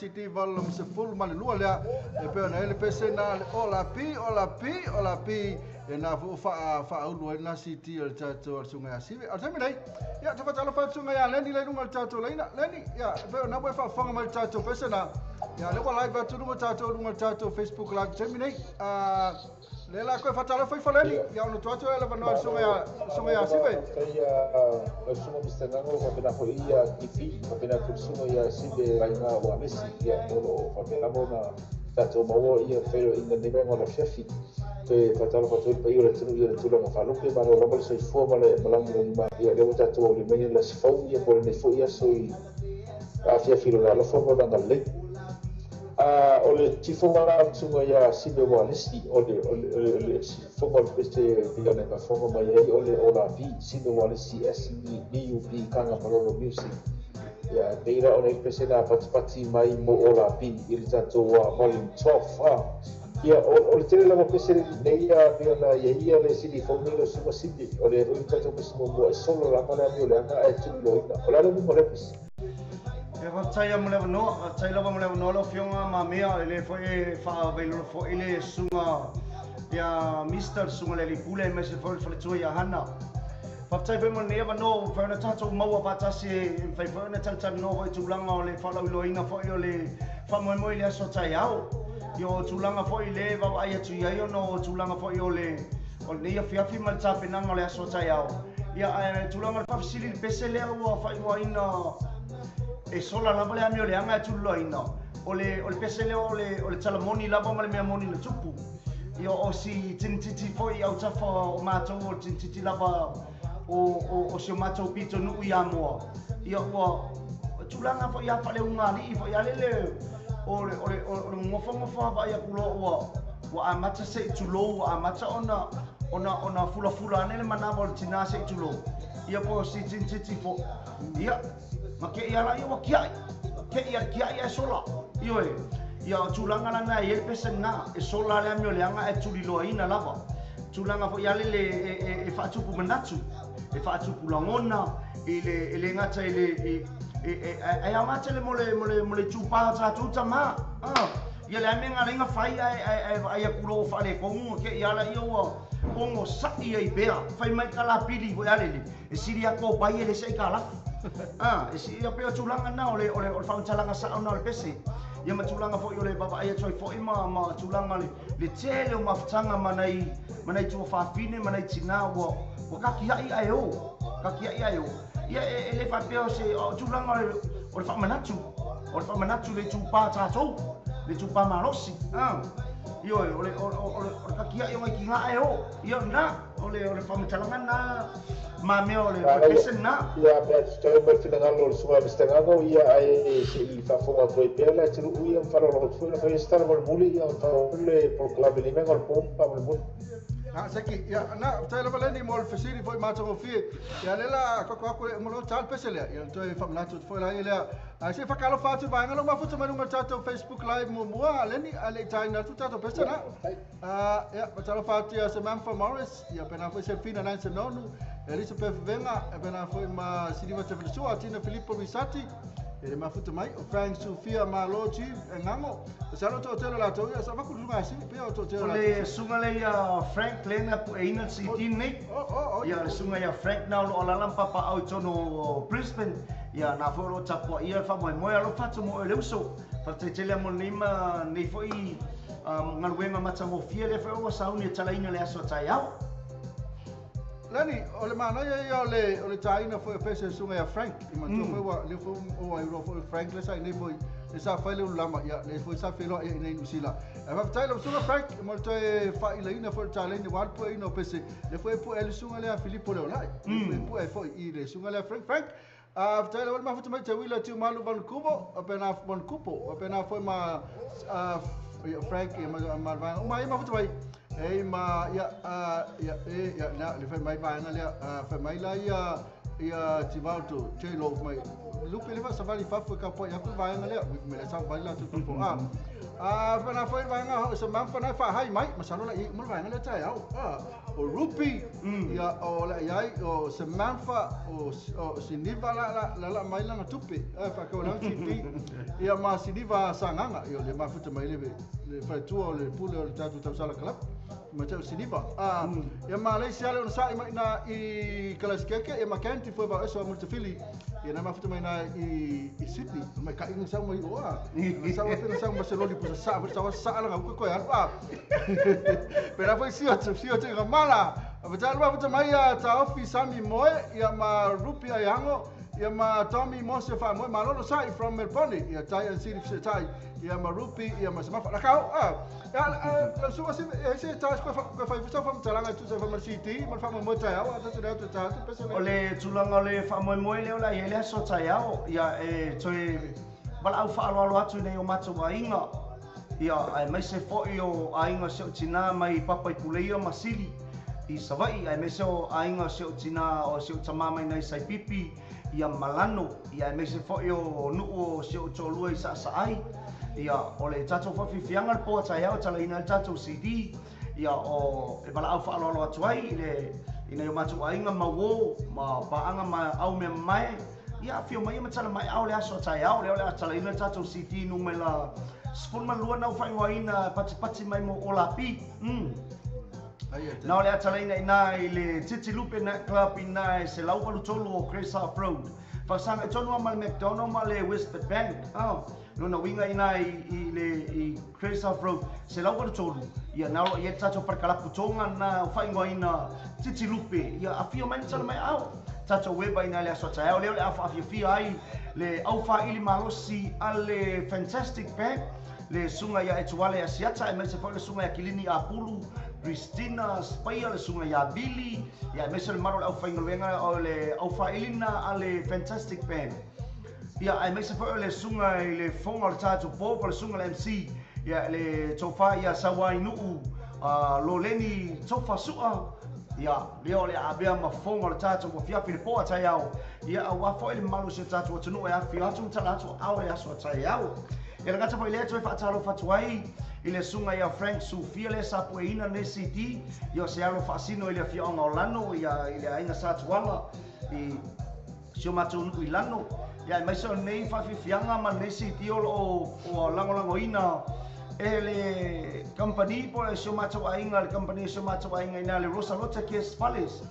City volume se full malua lea e pe ona ele pese na ola pi ola pi ola pi e na fu fa fa ulu ai na city o tato al sunga asive al temi nei ya to fa fa sunga ya leni le lunga tato leina leni ya pe ona we fa fanga mal tato pese na ya le wa live atu lunga tato lunga tato Facebook live temi nei a le la ko fa tala fa leni ya ono tato ele va no sunga ya asive ya o sunga Mr. Nango fa pena fo ia kipi fa pena sunga ya sive raina wa Messi ia tolo fa pena mona tato maua ia fero inga nime ngola fiafi te fatalo fatoi pa ia tulu ia tulu ma falupe ma lo lama soifua ma le malangi ma ia le tato le meni la sfau ia po le fo ia soi a fiafi lo la fo ma la le O le tifoga la susuga ia Sive Ualesi, o le sifoga o le pese pei ona e faafofoga mai ai, o le Ola P, Sive Ualesi SBUP Kaga Malolo Music. Ia, e pei la ona i le pese na patipati mai mo Ola P i le tatou volume 12. Ia, o le tele lava pese nei ia pei ona ia ia le sili fou nei le susuga Sive, o le tatou pese muamua e solo lava le amioleaga ae tuliloaina. O le a le uiga o lea pese? Ia faafetai mo le avanoa, faafetai lava mo le avanoa lau Afioga Mamea, e le foi e faavailolo foi le susuga ia Mister, le susuga le alii pule aemaise foi le faletua ia Hana. Faafetai foi mo lenei avanoa ua mafai ona tatou maua faatasi e mafai foi ona talatalanoa foi i tulaga o le faalauiloaina foi o le faamoemoe i le aso taeao. Ia o tulaga foi le vaavaai atu i ai ona o tulaga foi o le o lenei afiafi ma le tapenaga o le aso taeao. Ia ae tulaga o le faafesili i le pese lea ua faaigoaina e sola lava le amioleaga e tuliloaina, o le pese lea o le tala moni lava ma le mea moni na tupu. Ia o si tinititi foi i autafa o matou o le tinititi lava o si o matou pitonuu i Amoa. Ia ua tulaga foi a faaleugali'i foi a lele o le gofogofoa vaai atu loa ua amata se i tulou, ua amata ona fulafula ane le manava o le tina se i tulou. Ia po si tinititi foi. Ia ma ke ia la ia ua kiai, ke ia kiai e sola. Ioe, ia o tulaga lana e i ai le pese lena, e sola le amioleaga e tuliloaina lava. Tulaga foi a lele e faatupu manatu, e faatupu lagona, i le e le gata i le e aoga tele mo le itupa o tatou tama. Ia le amega lenga fai ae vaai atu loa ua faaletonu ke ia la ia ua ogo sa'i ai pea. Fai mai kalapili foi a lele, e sili atu o pai e le se'i kalafi. E si ia pea tulaga na o le faamatalaga sa'o na o le pese. Ia ma tulaga foi o le vaavaai atu ai foi ma tulaga le tele o mafutaga ma nai tuafafine ma nai tinā ua kakia'i ae o, kakia'i ae o. Ia e le faapea o se tulaga o le faamanatu, o le faamanatu le itupa tatou, le itupa malosi. Ioe, o le kakia'i o ngai kiga ae o. Ia na, o le faamatalaga na ma mea o le pese na. Ia, pea tau mai finagalo o le susuga Mr. Gago, ia ae se'i faafofoga atu ai pea le atunuu ia ma faalogologo atu foi na fai ai se tala molimoli ia ma faaauau le polokalame nei mea o le po faamolemole. Seki, ia, na, tai lava leni mo le fesili foi matagofie. Ia le la koko aku le umalo tal pese lea. Ia toe faamanatu atu foi la ia lea. Ai se whakalofa atu vaenga lo mafuta mai luga o le tatou Facebook Live muamua leni a le i taina atu tatou pese na. Ia, whakalofa atu ia Samantha Morris, ia pena foi Selfina Nansenonu, Elizabeth Venga, pena foi ma Siliva Tefelsua, Tina Filippo Misati, e le mafuta mai, o Frank Sofia Malo Chief, e ngango. Sa lo tō tele la tō, ia sa vaku lunga asi, pea o tō tele la O le sunga le ia Frank lena pu e ina si tin nei. Ia le sunga ia Frank na o lo alala papa au i tono o Brisbane. Ia na foi o lo tapua ia le whamoemoe alo whatu mo e le uso. Whatetele mo nei ma nei foi ngaluenga matangofia le foi o sauni e talaina le aso tai au. Lani, o le manaia ia o le taina foi o pese sunga ia Frank. I matua foi ua le foi o ai ro foi Frank le sa nei foi le sa fai le ulama ia le foi sa feloa ia nei New Zealand. E faafetai lau susuga Frank mo le toe faailaina foi le taleni ua alu pueina o pese le foi pue le susuga lea Filipo Leolai. Le foi pue foi i le susuga lea Frank. Frank, faafetai lava le mafuta mai te wila tiu malu Vanukubo, pena Vanukupo, pena foi ma Frank ia ma vaenga uma ai mafuta mai. Ei ma ia ia e ia na le fai mai vaenga lea fai mai la ia ia Tivalto J-Lo mai lupe le fa savali fafo ka po ia fu vaenga lea me le sa vali la tu fafo fa na foi vaenga ho sa man fa na fa hai mai masalo la i mo vaenga le tai au o Rupi ia o la ia o Samantha o Siniva la la la mai la na tupe fa ka la TV ia ma Siniva sanganga ia le mafuta mai le le fa tua o le pule o le tatu tausala club ma tau Siniva ia Malaysia le ona sa mai na i Kalaskeke ia Makanti foi va eso multafili ia na mafuta mai na i Sydney mai ka inga sa mai o sa wa sa Barcelona pusa sa sa sa la ko ko ya pero foi sio sio te mala va va mai ta ofi Sami Moe ia ma Rupi Ayango ia ma Tommy Mose fa moe malolo sai from Melbourne ia tai and Siri tai ia ma Rupi ia ma Samafa la kau ya su se se tai ko fa fa fa talanga tu sa fa ma CT ma fa mo tai au ta ta ta ta pese o le tulanga le fa moe moe le ola ia le so tai au ia e toe wala au whaaloalo atu nei o matou aiga. Ia aemaise fo'i o aiga si o'u tinā mai papa i Puleia ma Sili i Sava'i, aemaise o aiga si o'u tinā o si o'u tamā mai nai Saipipi ia Malano, ia aemaise fo'i o nu'u o si o'u to'alua i Sa'asa'ai. Ia o le tatou fa'afiafiaga le po a taeao talaina ai le tatou CD. Ia o e valaau fa'aloalo atu ai i le i nai o matou aiga mauō ma paaga ma au mea mamae. Ia afio mai ma tala mai ao le aso a taeao lea o le a talaina le tatou CD numera 12 na ua faaigoaina patipati mai mo Olapi. Na o le a talaina i ina i le Titi Lupe Night Club i ina e 183 o Cresap Road. Faasaga tonu lava ma le McDonald ma le Westford Bank. Lona uiga i ina i le i Cresap Road 183, ia na o lo o i ai le tatou palikalapu toga na faaigoaina Titi Lupe. Ia afio mai ma tala mai ao. Tatou weba i ina i le aso a taeao lea o le a faafiafia ai le aufaili malosi a le Fantastic Band, le susuga ia Etuale Asiata, aemaise foi le susuga ia Kilini Apulu, Christina Spaia, le susuga ia Vili, ia aemaise le mamalu o le aufaigaluega o le aufailina a le Fantastic Band. Ia aemaise foi o le susuga i le fofoga o le tatou po po o le susuga i le MC, ia le tofa ia Sauainuu Loleni Tofa Su'a. Ia lea o le a avea ma fofoga o le tatou afiafi le po a taeao. Ia auā foi le mamalu o si o tatou atunuu e afifio atu ma tala atu ao le aso a taeao. E le gata foi i lea, toe faatalofa atu ai i le susuga ia Frank Sufia lea sa pueina lenei CD. Ia o se alo faasino i le afioaga o Lano, ia i le aiga Satuala i si o matou nuu i Lano. Ia aemaise o lenei faafiafiaga ma lenei CD o lo o lagolagoina e le kamupani po o si o matou aiga, le kamupani o si o matou aiga i ina le Rosa Lota Guest Fales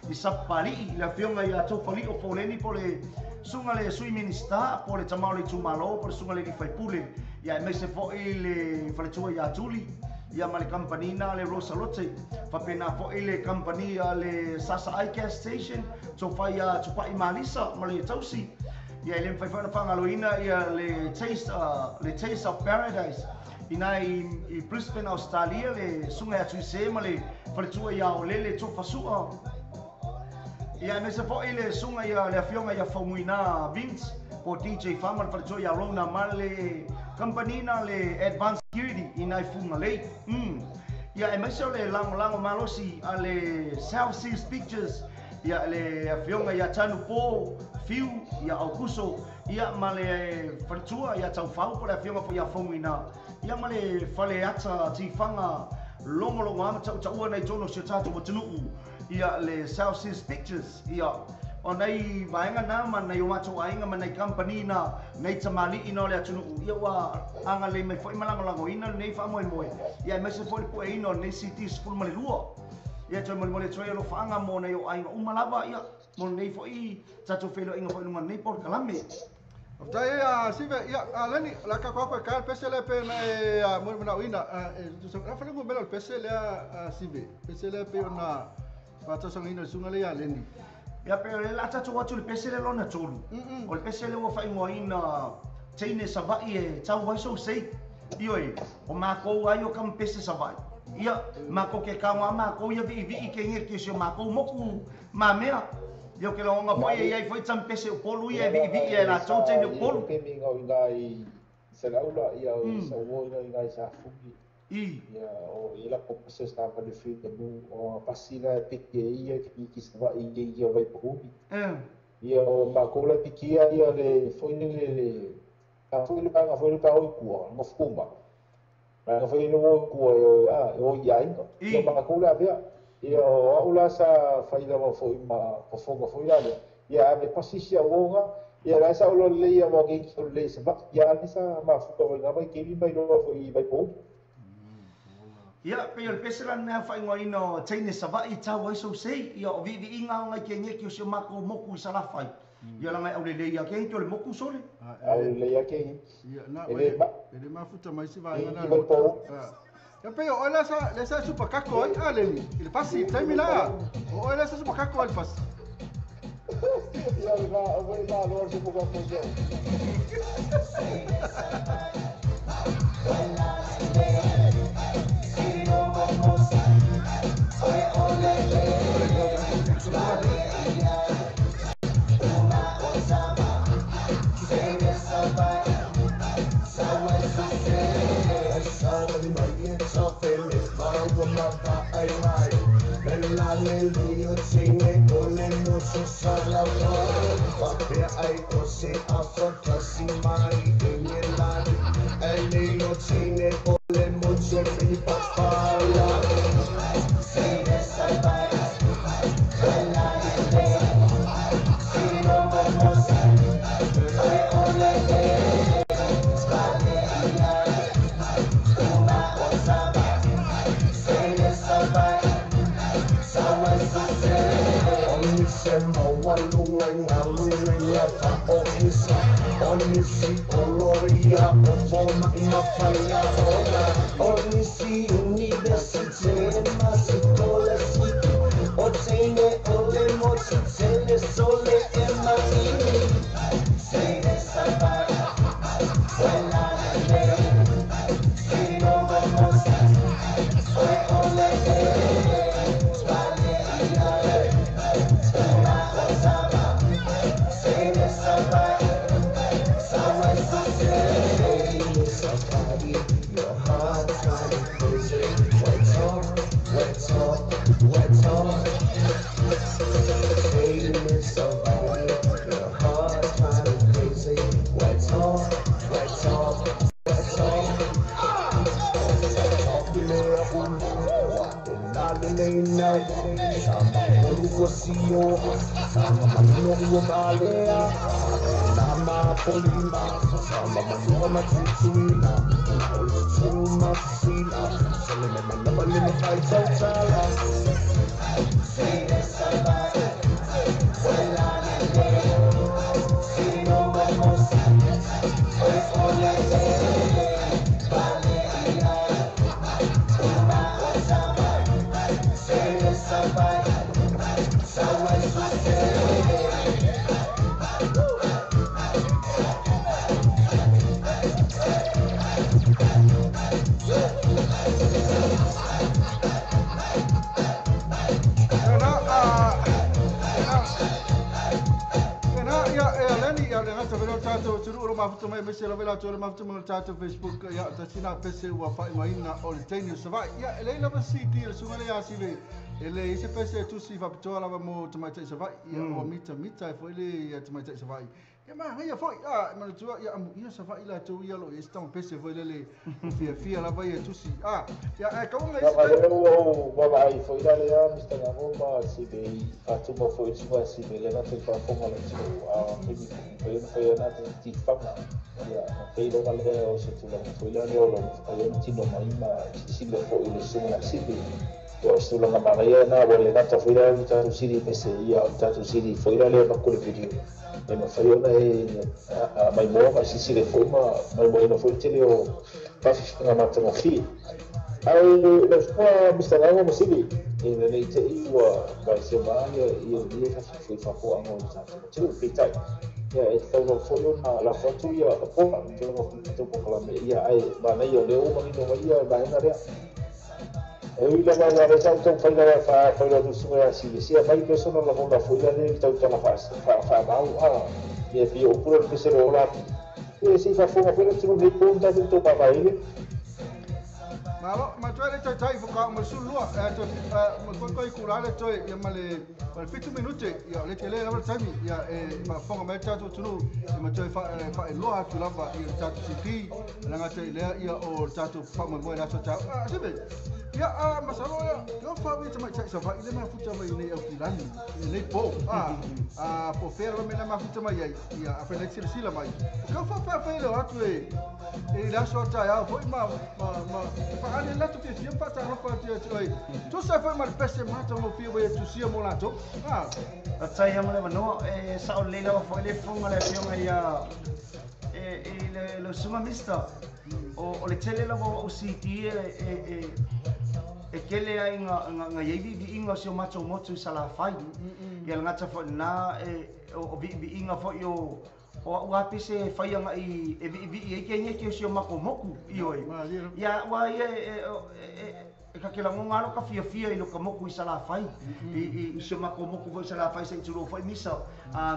i Sapapali'i, i le afioga ia Tofali'o Foleni po o le susuga le Sui Minisita po o le tama o le itumalo po o le susuga le alii faipule, ia aemaise foi le faletua ia Tuli, ia ma le kamupani na le Rosa Lote. Faapena foi le kamupani a le Sasa'ai Gas Station, tofa ia Tupa'i Malisa ma le tausi. Ia e le mafai foi ona faagaloina ia le Taste, le Taste of Paradise ina i Brisbane, Australia, le susuga ia Tuise ma le faletua ia Olele Tofasu'a. Ia aemaise foi le susuga ia le afioga ia Faumuina Vince po o DJ Fa ma le faletua ia Rona ma le kamupani na le Advanced Security ina i Fugalei. Ia aemaise o le lagolago malosi a le South Seas Pictures, ia le afioga ia Tanu Po Fiu ia Aukuso, ia ma le faletua ia Taufau po o le afioga foi ia Faumuina, ia ma le faleata tifaga logologoa ma ta'utaʻua nai totonu o si o tatou atunuu, ia le South Seas Pictures. Ia o nai vaega na ma nai o matou aiga ma nai kamupani na nai tamali'i na o le atunuu, ia ua agalelei mai foi ma lagolagoina lenei faamoemoe, ia aemaise foi le pueina o lenei CD 12. Ia toe molimoli atu ai alofaaga mo nai o aiga uma lava, ia mo lenei foi tatou feiloaiga foi i luga o lenei polokalame. Faafetai a Sive. Ia, a Leni, o le a tatou atu e taea le pese lea pe na e molimanaoina. E fale numera o le pese lea a Sive. Pese lea pei ona faatalosagaina i le susuga lea ia Leni. Ia pe o le a tatou atu i le pese lea lona tolu. O le pese lea ua faaigoaina teine Sava'i e tau ai sou sei. Ioe, o makou ai o kama pese Sava'i. Ia, makou ke kaoga a makou ia vi'ivi'i ke ge ke si o makou moku mamea. Ia o ke lagoga foi e iai foi tama pese Upolu ia e vi'ivi'i e latou teine Upolu. Kemi nga o ina i Salaula ia o sa uo ina ina i Safugi. Ia o i la ko pese sa pa le fi nu o pasi la piki e ia ki ki Sava'i i ia vai pohumi. Ia o makou la pikia ia le foi le le a foi le panga foi le pa o kua ngo fuma. Nga foi no o kua e a e o ia inga. Ia makou la vea. Ia o au la sa fai lava foi ma fofoga foi la le. Ia ave pasi sia uoga. Ia la sa ulo le ia mo ke ki le sa ba. Ia ni sa ma fuka foi ngā mai ke mi mai loa foi vai pou. Ia, pei o le pese la lena faaigoaina o teine Sava'i tau ai sou sei. Ia o vi'ivi'iga o ngai ke ge ki o si o makou moku i Salafai. Ia laga e aulelei ia ke ge o le moku sole. Aulelei ia ke ge. Ia, na, E le ma. e le mafuta mai se vaega na I vai pou. Ia pei o oe la sa lea sa supakako ai a Leni i le pasi i le taimi la. O oe lea sa supakako ai i le pasi. Ia le ma, o foi ma loa le supakako ia. Facebook ia tasina pese ua faaimaina o le taimi o Savaii ia e leai lava CD le suga lea asive e leai se pese tusi faapitoa lava mo tamaitai Savaii ia ua mitamita e foi le ia tamaitai Savaii ia manaia foi a manatua ia amuia Savaii latou ia lo i se tamapese foi lele fiafia lava ia tusi a ia ae kauga isi ua vaai foi la lea Mr. Gago ma sive faatuma foi suga sive le gata i faafofoga le atunuu a taimi foi ona fai ana tifaga ia feiloga lea o se tulaga foi la lea o lo mafai ona tino mai ma silasila foi i le suga sive o se tulaga manaia na ua le gata foi la le tatou sili pese ia o le tatou sili foi la lea ma le video e mafai ona e maimoa ma silasila foi ma maimoaina foi le tele o faafifiga matagofie ae lau susuga Mr. Gago ma Sivi ina nei te'i ua vaesea ia ia faafifi faafofoga o le tatou atunuu peitai ia e tatau lava foi ona lafo atu ia pola tulaga foi tatou polokalame ia ae manaia o lea ua manino mai ia vaega lea e ui lava ua lea sa ou fai lava faailoa atu susuga ia Sivi sia mai pese ona lagona foi la le tautala faamau a ia pei o upu le pese le ola atu ia sei faafofoga foi le atunuu nei po na tatou tou vaavaele. Malo, ma toe le taitai whaka ma sulua, ma koi koi kura le toe, ia ma le 7 minute, ia le tele lava le taimi, ia e whafonga mai tātou tunu, ia ma toe whaeloa atu lava, ia le tātou CP, le ngata i lea, ia o le tātou whamoemoe le aso tau. Sibe, ia masalo ia, kau whawe tamai tai Savaii le mafuta mai nei au kilani, nei po, po whea lava me na mafuta mai ai, ia a whenai silasila mai. Kau whawhea leo atu e le aso atai au, foi ma whaale latu fia fia whaatalofa atu atu ai. Tusa foi ma le pese mata mo fia wei tusia mo latou. Atai ia mo le manoa, e sao lei lava foi le fonga le afioga ia e le suga mister. O le tele lava o CD e kele ai nga iai viiviiga o si o matou motu i Salafai. Ia le gata foi lena o viiviiga foi o au apese e fai agai e viivii ai keageke o si o makou moku ioe. Ia ua ia e kakelagoga alo ka fiafia i lo ka moku i Salafai. I si o makou moku foi i Salafai seʻi tulou foi misa.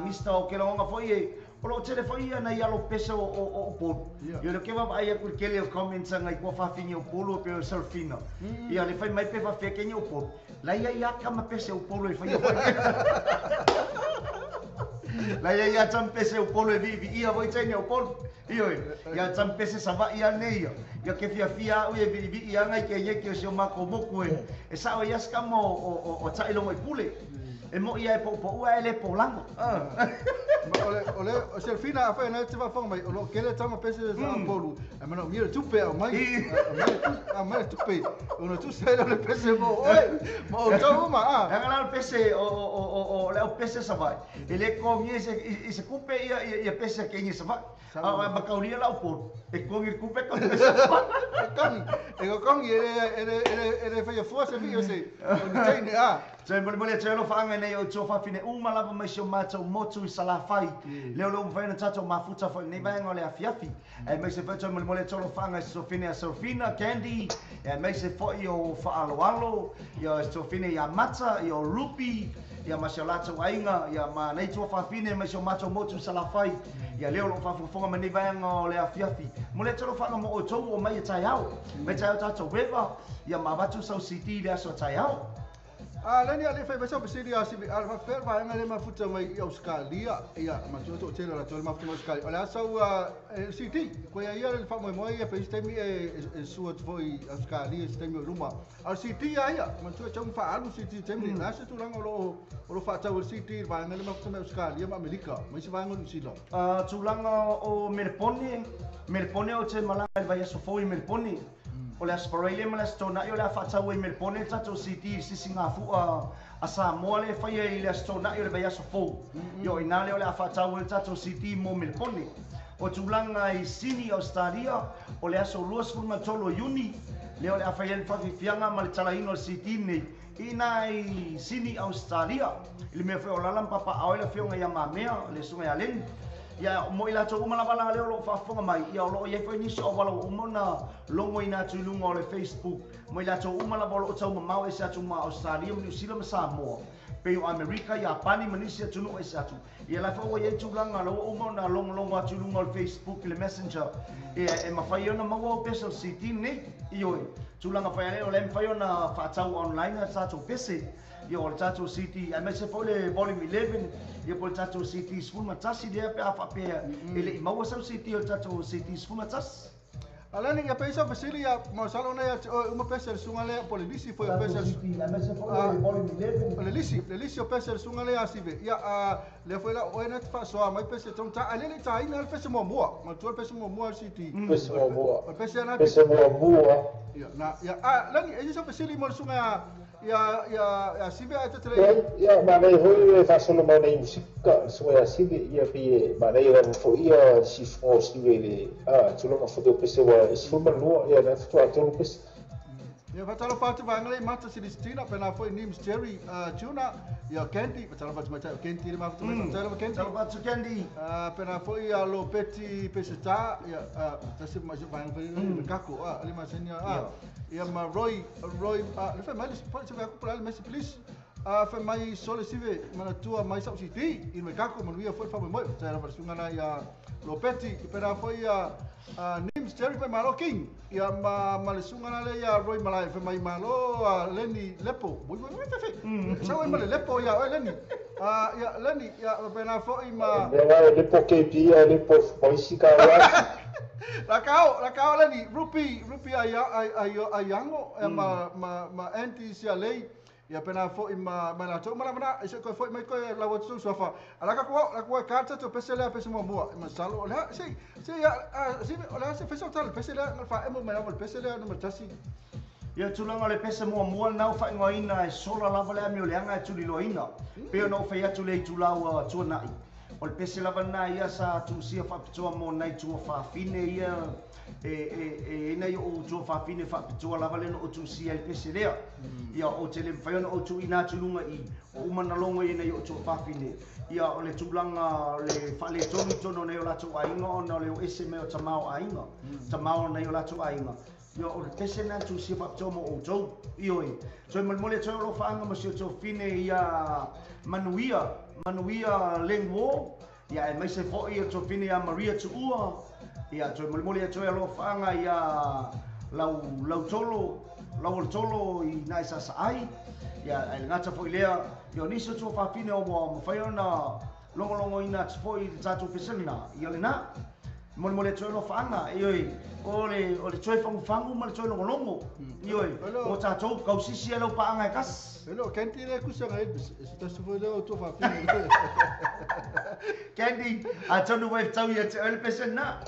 Mista o kelagoga foi e O loo tele foi ia nai alo pese o Upolu. Ia le ke vaavaai atu i le tele o comments a nai tuafafine o Upolu e pei o Serafina. Ia le fai mai pe faafefea kenya Upolu. La ia ia kama pese Upolu e faia foi. La ia ia tam pese Upolu e vivi ia foi taine Upolu. Ioe, ia tam pese Savaii a nei ia. Ia ke fiafia au e vivi ia ngai ke ia ke o si o mako moku e. E sao ia skama o ta'iloga i pule. E mo'i ia e po'upo'ua e le polago. O le o Serafina a fai na te faafofoga mai o loo kele tama pese sa Upolu e manaomia le tupe au mai au mai tupe ona tusa ai le pese mo oe ma outou uma a. Aga la le pese o le au pese Savaii. E le kogi i se kupe ia ia pese ke ingi Savaii. A makaulia la Upolu. E kogi le kupe ko pese Savaii. E kogi e kogi e le faia fua se fi o se o ni teine a. Toe molemole toe alofaga nei o tuafafine uma lava mai si o matou motu i Salafai. Lea o loo mafai ona tatou mafuta foi lenei vaega o le afiafi. Aemaise foi toe molemole toe alofaga i se sofine a Serafina, Candy, aemaise foi o Faaloalo, ia se sofine ia Mata, ia o Rupi, ia ma si o latou aiga, ia ma nei tuafafine mai si o matou motu i Salafai. Ia lea o loo faafogafoga mai nei vaega o le afiafi. Mo le toe alofaga mo outou o mai e taeao. Mai taeao tatou weva, ia ma avatu sau CD le aso taeao. A leni ale fai mai fesili a sivi a fa fer va nga le mafuta mai i Australia ia ma tu to tele la to le mafuta mai Australia. O le asa ua CD ko ia ia le fa moi moi ia pe taimi e sua foi Australia se taimi o luma. A CD ia ia ma tu chong fa alu CD taimi na se tulaga o lo fa tau CD va nga le mafuta mai Australia ma Amerika mai se va nga New Zealand. Tulaga o Melbourne, Melbourne o te malaga i le vaiaso fou i Melbourne. O le Asparalia ma le Aso Tona'i o le a fa'atau ai Melbourne le tatou CD i sisigafu'a a Samoa le faia i le Aso Tona'i o le vaiaso fou. Ia o inā lea o le a fa'atau ai le tatou CD mo Melbourne. O tulaga i Sini Australia, o le aso 23 o Iuni, lea o le a faia le faafiafiaga ma le talaina o le CD nei. Ina i Sini Australia, i le mea foi o lala ma papaaao ai le afioga ia Mamea, le susuga ia Leni. Ia mo i latou uma lava la lea o loo faafofoga mai, ia o loo iai foi nisi o auala ua uma ona logoina atu i luga o le Facebook. Mo i latou uma lava o loo taumamao ese atu ma Australia ma Niu Sila ma Samoa. Pei o Amerika, Iapani ma nisi atunuu ese atu. Ia la foi ua iai tulaga la ua uma ona logologo atu i luga o le Facebook i le Messenger. Ia e mafai ona maua au pese o le CD nei. Ioe, tulaga fai ale o le mafai ona faatau online a tatou pese. Ia o le tatou CD, aemaise foi le volume 11, ia po le tatou CD 11 lea pe a faapea e le i maua sau CD o le tatou CD 11. Alani ia peisa fesili ia masalo na ia o uma pese le sunga le po le lisi foi o pese aemaise foi le volume 11. Le lisi o pese le sunga le asive ia a le foi la o ena te faasoa mai pese tong ta ale le taina le pese muamua ma tu le pese muamua le CD. Pese muamua. O pese na Pese muamua. Ia na ia a lani e isa fesili mo le sunga ia ia ia sive a te Ia, ia, manaia foi e faasolo mai nei musika, suga ia sive, ia pe e manaia lava foi ia sifuga o sive i le a tulaga foi o pese ua e 12, ia na faatoa tolu pese. Ia faatalofa atu vaega le mata Celestina pena foi Nims Jerry Tuna ia Candy faatalofa atu mai tai o Candy le mafuta mai faatalofa Candy. Talofa atu Candy. Pena foi a lo Betty Peseta ia tasi mai se vaega foi le kako a le masenia a ia ma Roy le fai mai le se vai ku le mesi please a fai mai sole sive manatua mai sau CD i me kako manuia foi fa mai tai la sunga na ia lo Betty pena foi ia Nims Jerry fai malo King ia ma le sunga na le ia Roy Malai fai mai malo Lenny Lepo moi moi moi fe sa ma le Lepo ia oi Lenny ia Lenny ia pena foi ma Mea vai le po KP ia le po moisi ka wa. La kao Lenny Rupi ai ai ai ai ango ma ma Andy sia lei ia pena foi ma la to ma la se ko foi mai ko la wa tu sofa ala ka ko la ko ka ta to pese le pese mo mo ma salo la si si ya si la se pese tal pese le fa emo ma la pese le no tasi. Ia tulaga o le pese muamua lenā ua faaigoaina e sola lava le ami o le aga e tuliloaina. Pei ona ou fai atu le itulā ua tuana'i. O le pese lava lenā ia sa tuusia faapitoa mo nai tuafafine ia e ina i ou tuafafine faapitoa lava le na ou tuusia i le pese lea. Ia o te le mafai ona ou tuuina atu luga i o uma na logo ia nai o tuafafine. Ia o le tulaga o le faaletonu i totonu o nai o latou aiga ona o le o ese mai o tamā o aiga. Tamā o nai o latou aiga. Ia o le pese na tuusia faapitoa mo outou. Ioe. Toe molemole toe o lofaaga ma si o tofine ia manuia, manuia lengo. Ia aemaise foi o le tuafafine ia Maria Tuua. Ia toe molimoli atu ai alofaaga ia lau Lautolo, Laualetolo i na e saasaai. Ia ae le gata foi lea, ia o nisi o tuafafine ua mafai ona logologoina atu foi i le tatou pesega, ia lena. Molimoli atu ai alofaaga, ioe, o le o le toe fagufagu ma le toe logologo. Ioe, o tatou kausisi ai lau paaga e tasi. E le o Candy le kusa ngai se tasi foi lea o tuafafine. Candy, atonu ua e fetaui ia te oe le pese lena.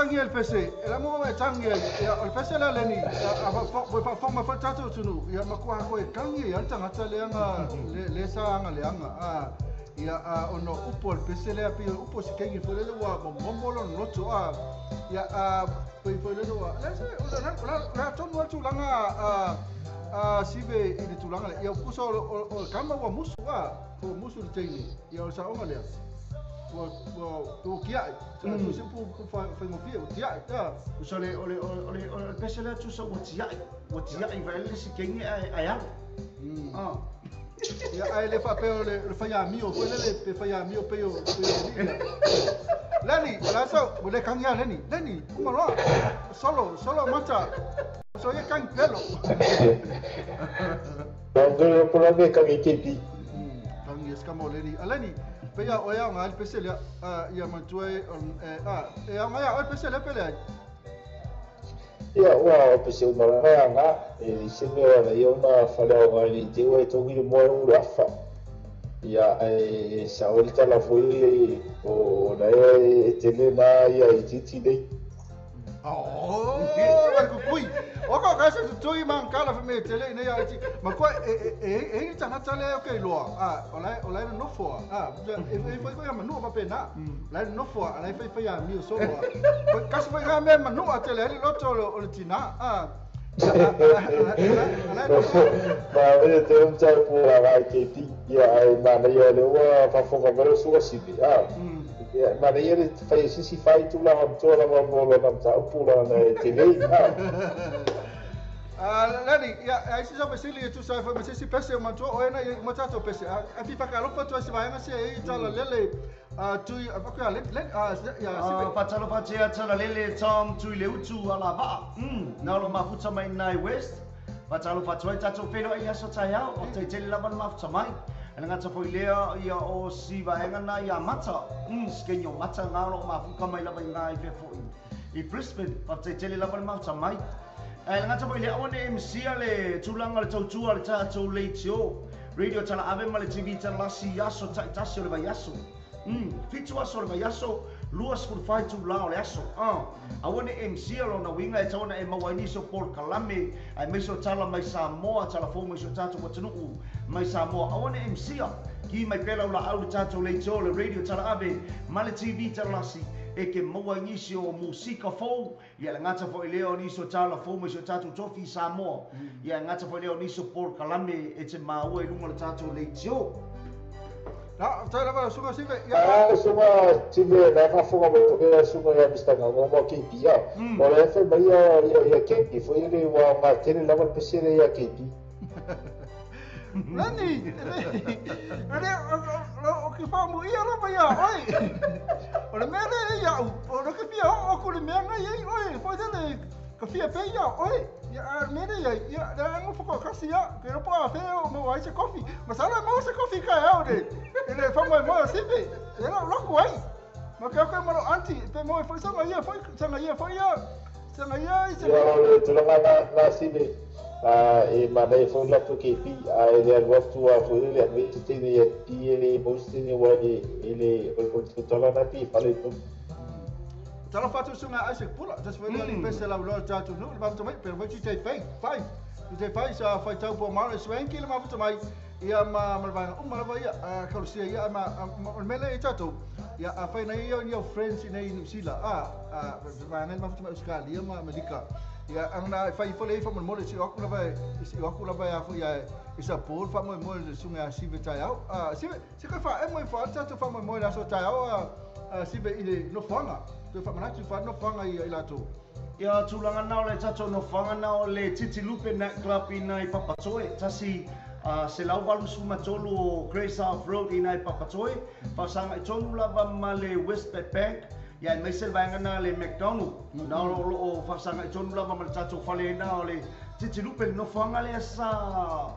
kangi el pese e la mo e tangi ia o le pese la leni a fa fa ma fa tatou tunu ia ma kwa ko e kangi ia tangata le anga le sa anga le anga a ia a ono upo le pese le api upo se kengi fo le wa mo lo loto a ia a foi foi le wa le se la tonu atu langa a sive i le tulaga ia kuso o kama wa musu a o musu le teini ia o sa onga lea ua ua kia tu se pu fa fa ngofia o tia ia so le o le o le o le pese le tu sa ua tia i va le se kengi ai a ah ia ai le fa pe o le fa ya mio foi le pe fa ya mio pe o Leni la so le kangia Leni Leni kuma lo solo solo mata so ye kan pelo Bangolo ko la me kangi kepi kangi eskamo Leni aleni pe ia o ia ngai pese le ia matue a e ngai o pese le pele ia ua o pese o mara nga e se me la ia una fala o ngai te o to ngi mo o afa ia e sa o la foi o na e tele na ia i titi nei oh kui o ka ka se tui man kala me tele nei ia ti ma ko e e e tangata le o ke loa a o la no fo a e foi ko ia manu pa pena la no fo a la foi foi a mi so ka se foi ga me manu a tele le loto o le tina a ma e te un tau po a ke ti ia ai ma na ia le ua fa fo ga me su si a ia ma ia le fai si fai tu la to la mo lo na ta pu la na te le a Leni ia ai si sa pesili tu sa fa se si pese ma tu o na ma ta to pese a fi fa ka lo pa tu si va nga se e ta la lele a tu a ka le le a ia si patalo patia tala lele tom tu le utu ala va na lo mafuta mai nai west patalo patoi tato felo ia so tai au o te tele lava mafuta mai ana ngata foi lea ia o si vaenga na ia mata skenyo mata ngā lo mafuka mai lava ngai fe foi i Brisbane pa te tele lava mafuta mai ana ngata foi lea one MC ale tulanga le tautua le tatou leitio radio tala ave ma le TV tala si aso tasi o le vaiaso fitu aso le vaiaso lua sefulu tu la o le aso a one MC lo na winga e taona e maua ni so Paul Kalame ai mai so tala mai Samoa tala fo mai so tatou atunuu mai Samoa a one MC ki mai pela la au tatou leitio le radio tala ave ma le TV tala si e ke maua nisi o musika fou ia le ngata foi leo ni so tala fou mai so tatou tofi Samoa ia ngata foi leo ni so Paul Kalame e te maua i lunga le tatou leitio. Na, tai lava suga sive. Ah, suga sive na fa foga mo ke suga ya mista nga mo ke pia. O le fa mai ya ya ke pi foi le wa ma tele lava pese le ya ke pi. Nani, ale o ke fa mo ia lava ia oi. O le mele ia o le ke fia o ko le mea ngai ai oi, foi tele ka fia pe ia oi. Ia a mele ia ia la ngo fo ka si ia ke ro pa fe o mo ai se kofi. Ma sala mo se kofi ka ia o ele fa mo mo sipe ele lo ko ai ma ka ko mo anti pe mo foi sanga ia foi sanga ia foi ia sanga ia se le tulanga la sipe a e ma nei foi la to ke pi a ele al waftu a foi le me te ne ia pi ele mo se ne wa ele o tola na pi fa le to tala fatu sunga Isaac Pula tas foi ali pese la lo tatu no va to mai pero vai te fai fai te fai sa fai tau po ma swanky le ma futa mai ia ma malvanga malva ia a kalusia ia ma mele i tatou ia a fai nei ia ni friends nei New Zealand a va ngai ma futa mai Australia ma Amerika ia ang na fai fo le fa mo le si aku la vai si aku la vai a fo ia isa pol fa mo mo le sunga si ve tai au a si si ka fa e mo fa tatou fa mo mo la so tai au a si ve ile no fanga te fa manatu fa no fanga ia ila to ia tulaga na o le tatou no fanga na o le Titilupe Night Club i nai Papatoe tasi se lau valu sumatolu o Grey South Road i nai Papatoe faasagaʻi tonu lava ma le Westpac Bank ia e maise le vaega na le McDonald na o loo faasagaʻi tonu lava ma le tatou faleina o le Titilupe le nofoaga lea sa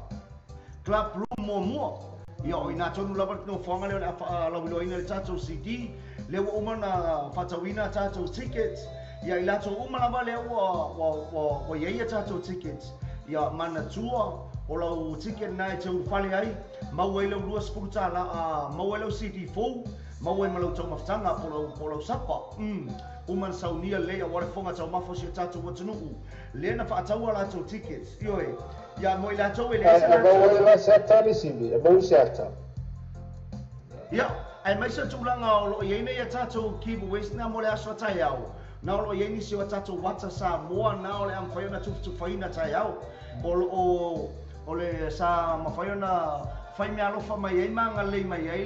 club room muamua ia o ina tonu lava le nofoaga lea o le faalauiloaina le tatou CD le ua uma na faatauina tatou tickets ia i latou uma lava lea ua iai ia tatou tickets ia manatua o lau ticket na e te ulufale ai maua ai lau 20 tala maua ai lau CD fou Maua ai ma lau taumafataga po o lau sapa. Uma na saunia lelei auā le fofoga taumafa o si o tatou atunuu lea na faataua latou tickets. Ioe, ia mo i latou e leai se Ae maua ai la se ata le Sivi, e maua se ata. Ia, aemaise o tulaga o loo i ai nei a tatou giveaways na mo le aso a taeao, na o loo i ai nisi o a tatou ata Samoa na o le a mafai ona tufatufaina taeao. O loo o le sa mafai ona fai meaalofa mai ai ma agalelei mai ai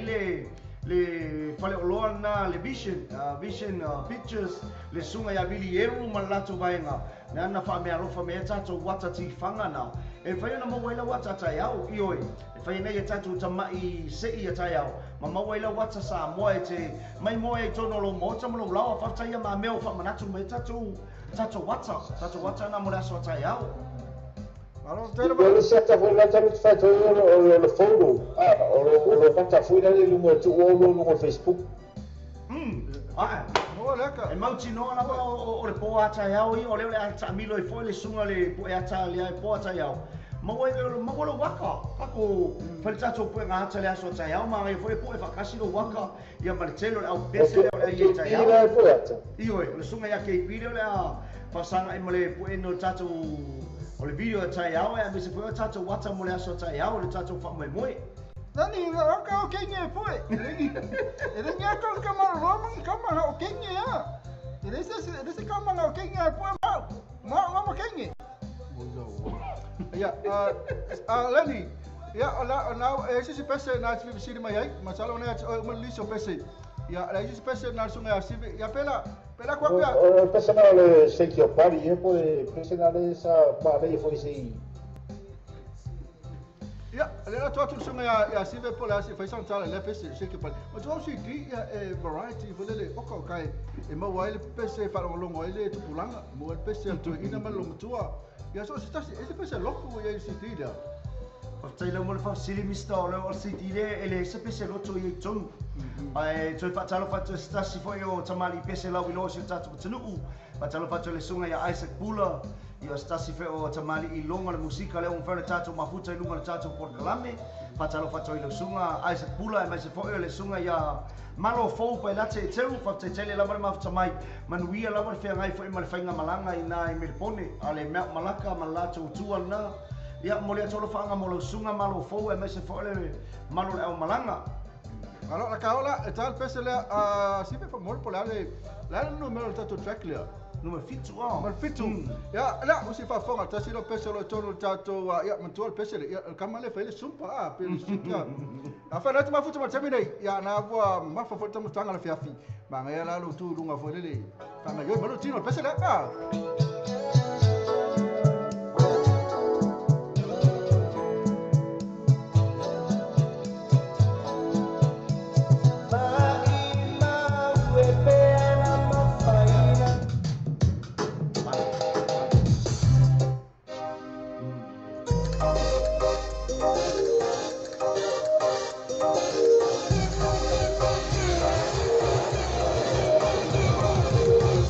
le faleoloa lena le Vision, Vision Pictures, le susuga ia Vili Eru ma le latou vaega, lea na faameaalofa mai ai tatou ata tifaga na e mafai ona maua ai lau ata taeao. Ioe, e fai ai nei e tatou tama'i se'i a taeao ma maua ai lau ata Samoa e te mai moe ai totonu o lou maota ma lou laoa. Faafetai ia mamea o faamanatu mai ai tatou ata na mo le aso a taeao. Malo tele. O le se ata foi la talu te faitau o le photo, o lo vata foi la le luga tuu o lo luga o Facebook. Ae. Maua le aka. E mautinoa lava o le po a taeao ia, o lea o le a taamilo ai foi le susuga le pu'e ata lea e po a taeao. Maua maua lou aka. Tatou fai le tatou puega ata le aso a taeao, manaia foi le pu'e faatasi lou aka ia ma le tele o le au pese lea o le a i ai taeao. La e pu'e ata. Ioe, o le susuga ia KP lea o le a faasagai ma le pu'eina o le tatou o le video a taeao e aemaise foi o tatou ata mo le aso a taeao le tatou faamoemoe. Nani, o ka o kenge e pue. E le nya ka ka ma ro ma ka ma o kenge ya. E le se ka ma o kenge e pue ma. Ma ma ma kenge. Ia, a Lenny, ia o la o na e se se pese na te siri mai ai, ma salo na o ma liso pese. Ia, la se pese na sunga ya sive. Ia pela pela kwa kwa. O pese na le shake your body e po e pese na le sa ma le foi se. Ia, le la atu sunga ya ya sive po la se fai san tala le pese shake your body. Ma tu si di ia e variety fo le o ka kai e maua ai le pese faalogologo ai le tupulaga mo le pese a le toeaina ma le lomatua. Ia so se tasi e se pese lotu ia i CD lea. Faafetai lau mo le faafesili, Mister. O le o le CD lea e leai se pese loto i ai totonu. Ae toe faatalofa atu se tasi foi o tamalii pese lauiloa o si o tatou atunuu. Faatalofa atu le susuga ia Isaac Pula, ia o se tasi foi o tamalii i luga o le musika lea ua mafai ona tatou mafuta i luga o le tatou polokalame. Faatalofa atu ai lau susuga Isaac Pula, aemaise foi o le susuga ia Malo Fou Pailate e Teru. Faafetai tele lava le mafuta mai. Manuia lava le feagai foi ma le faigamalaga i ina i Melipone, a le mea malaka ma le latou tua lena. Ia mo le atu mo lau susuga Malo Fou, aemaise foi le malo le aumalaga. Alo la ka ola e tal pese lea a sive fa mo po la le la le numero le tatou track lea. Numero 7 o. Ma le 7. Ia la o si fa fonga tasi lo pese lo tonu tatou ia matua le pese le ia kama le fa le sumpa a pe le sumpa. A fa na mafuta ma temi nei ia na ua mafa fo tamu tanga le fiafi. Ma ngai la lo tu lunga fo le le. Fa ngai ma lo tino le pese le a.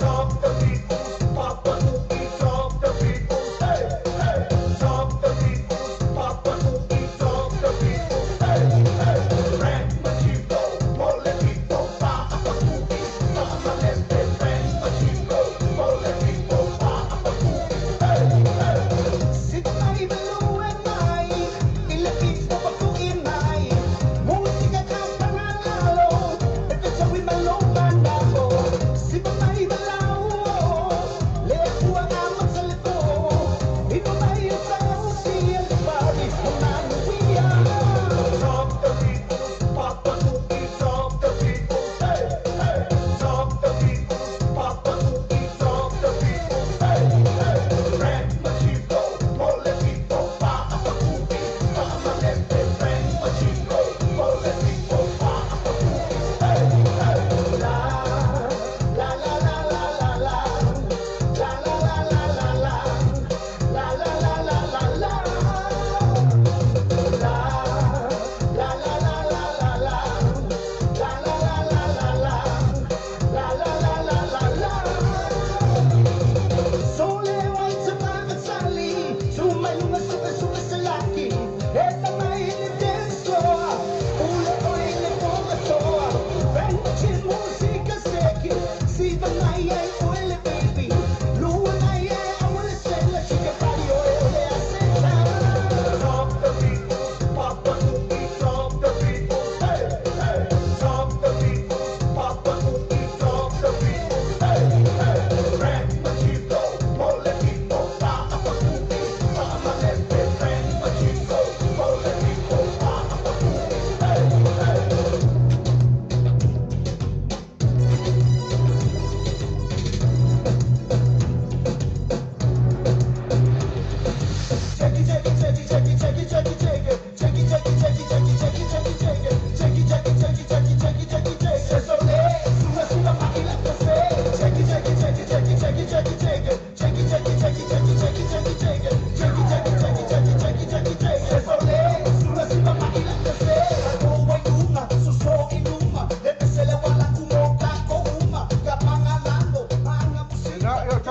Stop the people, stop the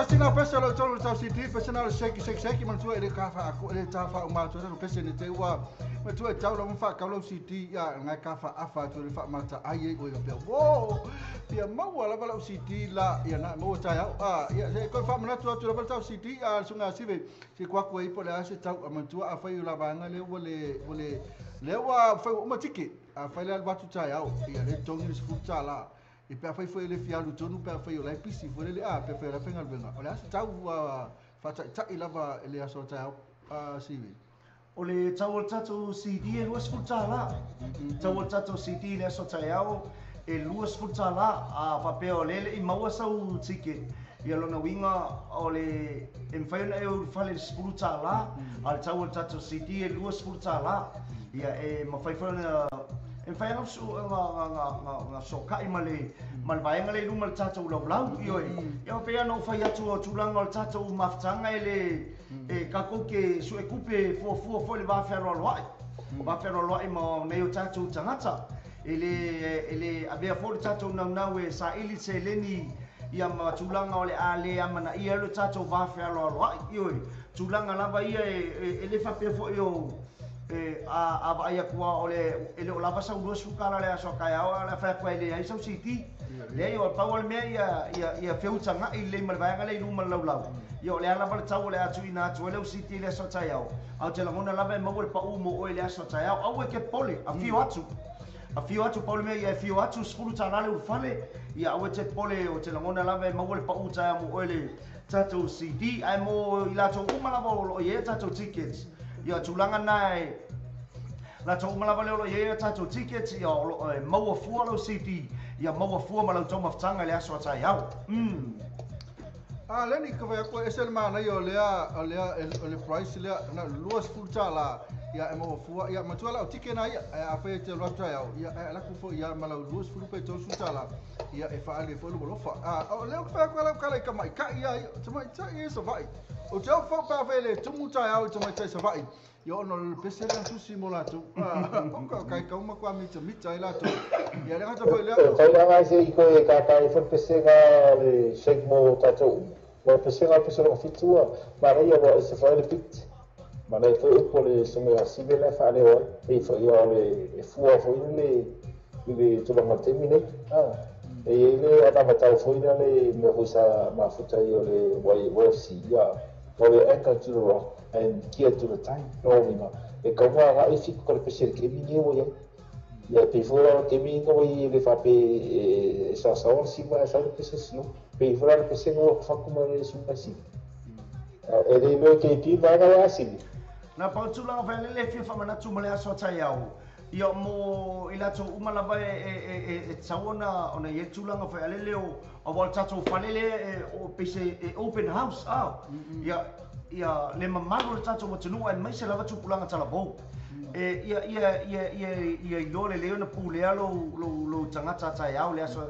Tasi na pese lo tolu tau CD pese na shake shake shake man tua ele ka fa ko ele ta fa uma tua no pese ni te ua ma tua tau lo fa ka lo CD ya ngai ka fa afa tua le fa mata ai ai o pe wo pia maua lava lau CD la ia na mo ta ya a ia se ko fa mana tua tua lava tau CD a sunga sive se kwa ko i po le ase tau a man tua a fa la banga le wo le wo le le wa fa uma tiki a fa le watu ta ya ia le tongi le futa la e pe fai foi le fialu tonu pe fai o la pisi foi le a pe fai la fenga venga o le ase tau fa ta ta lava le aso ta a sive o le tau o le tatou CD e $20. Tau o le tatou CD le aso taeao e $20 a faapea o lele i maua sau ticket. Ia lona uiga o le e mafai ona e ulufale le $10 a le tau o le tatou CD e $20. Ia e mafai foi ona e mafai ona nga sokai ma le vaega le i luma le tatou laulau. Ioe ia pei ona ou fai atu o tulaga o le tatou mafutaga e le e kākou ke suekupe fuafua foi le vafealoaloa'i vafealoaloa'i ma nei o tatou tagata e le avea foi le tatou naunau e saili seleni ia ma tulaga o le a le amanaia le tatou vafealoaloa'i. Ioe tulaga lava ia e le faapea foi o a vaai atu o le e le o lava sau $20 le aso taeao a le fai atu ai le ai sau CD leai o pau o le mea ia feutaga'i lelei ma le vaega lea i luma le laulau. Ia o le a lava le tau o le a tuuina atu ai lau CD le aso taeao a o te lagona lava e maua le pa'u mo oe le aso taeao aua e ke pole afio atu pau le mea ia afio atu $10 le ulufale ia aua e te pole o te lagona lava e maua le pa'u taeao mo oe le tatou CD ae mo i latou uma lava o loo i ai tatou tickets. Ia tulaga na e latou uma lava lea o loo i ai tatou tickets ia o loo e maua fua lau CD ia maua fua ma lau taumafataga i le aso a taeao. A leni ka vai ko ese le mana o lea o le price lea na $20 ia e maua fua ia matua la o ticket na ia a fai te lo taeao ia e la ku fo ia ma lau $20 pe $30 ia e fa ale fo lo lofa a o lea fa ko la kala ka mai ka ia te mai ta ia sa vai o te fo pa fe le tumu taeao te mai ta sa vai ia ono le pese le tusi mo la tu a o ka kai ka uma kwa mita mita ila tu ia le ngata foi le fai la ngai se ko e ka kai fo pese ga le shake mo tatou mo pese ga pese lo fitua maria wa se fa le pit mana foi po le songa sive la fa le o e foi o le fua foi le le tulaga temi nei a e le ana tau foi le me foi sa mafuta i o le YFC ia o le anchor to the rock and gear to the time no mina e kaua ga e fiku ko le pese ke mi ni o ia ia pe foi o te mi no i le fa pe sa sa o si va sa le pese si pe foi le pese no fa kuma le sunga si e le lo ke ti va ga si na pau tulaga fa le fia fa mana tu ma le aso taeao ia mo i latou uma lava e tatau ona i ai le tulaga fai alele o ua le tatou falele o pese e open house a ia le mamalu o le tatou atunuu aemaise lava tupulaga talavou e ia ia ia ia ia iloa lelei ona pulea lou tagata taeao le aso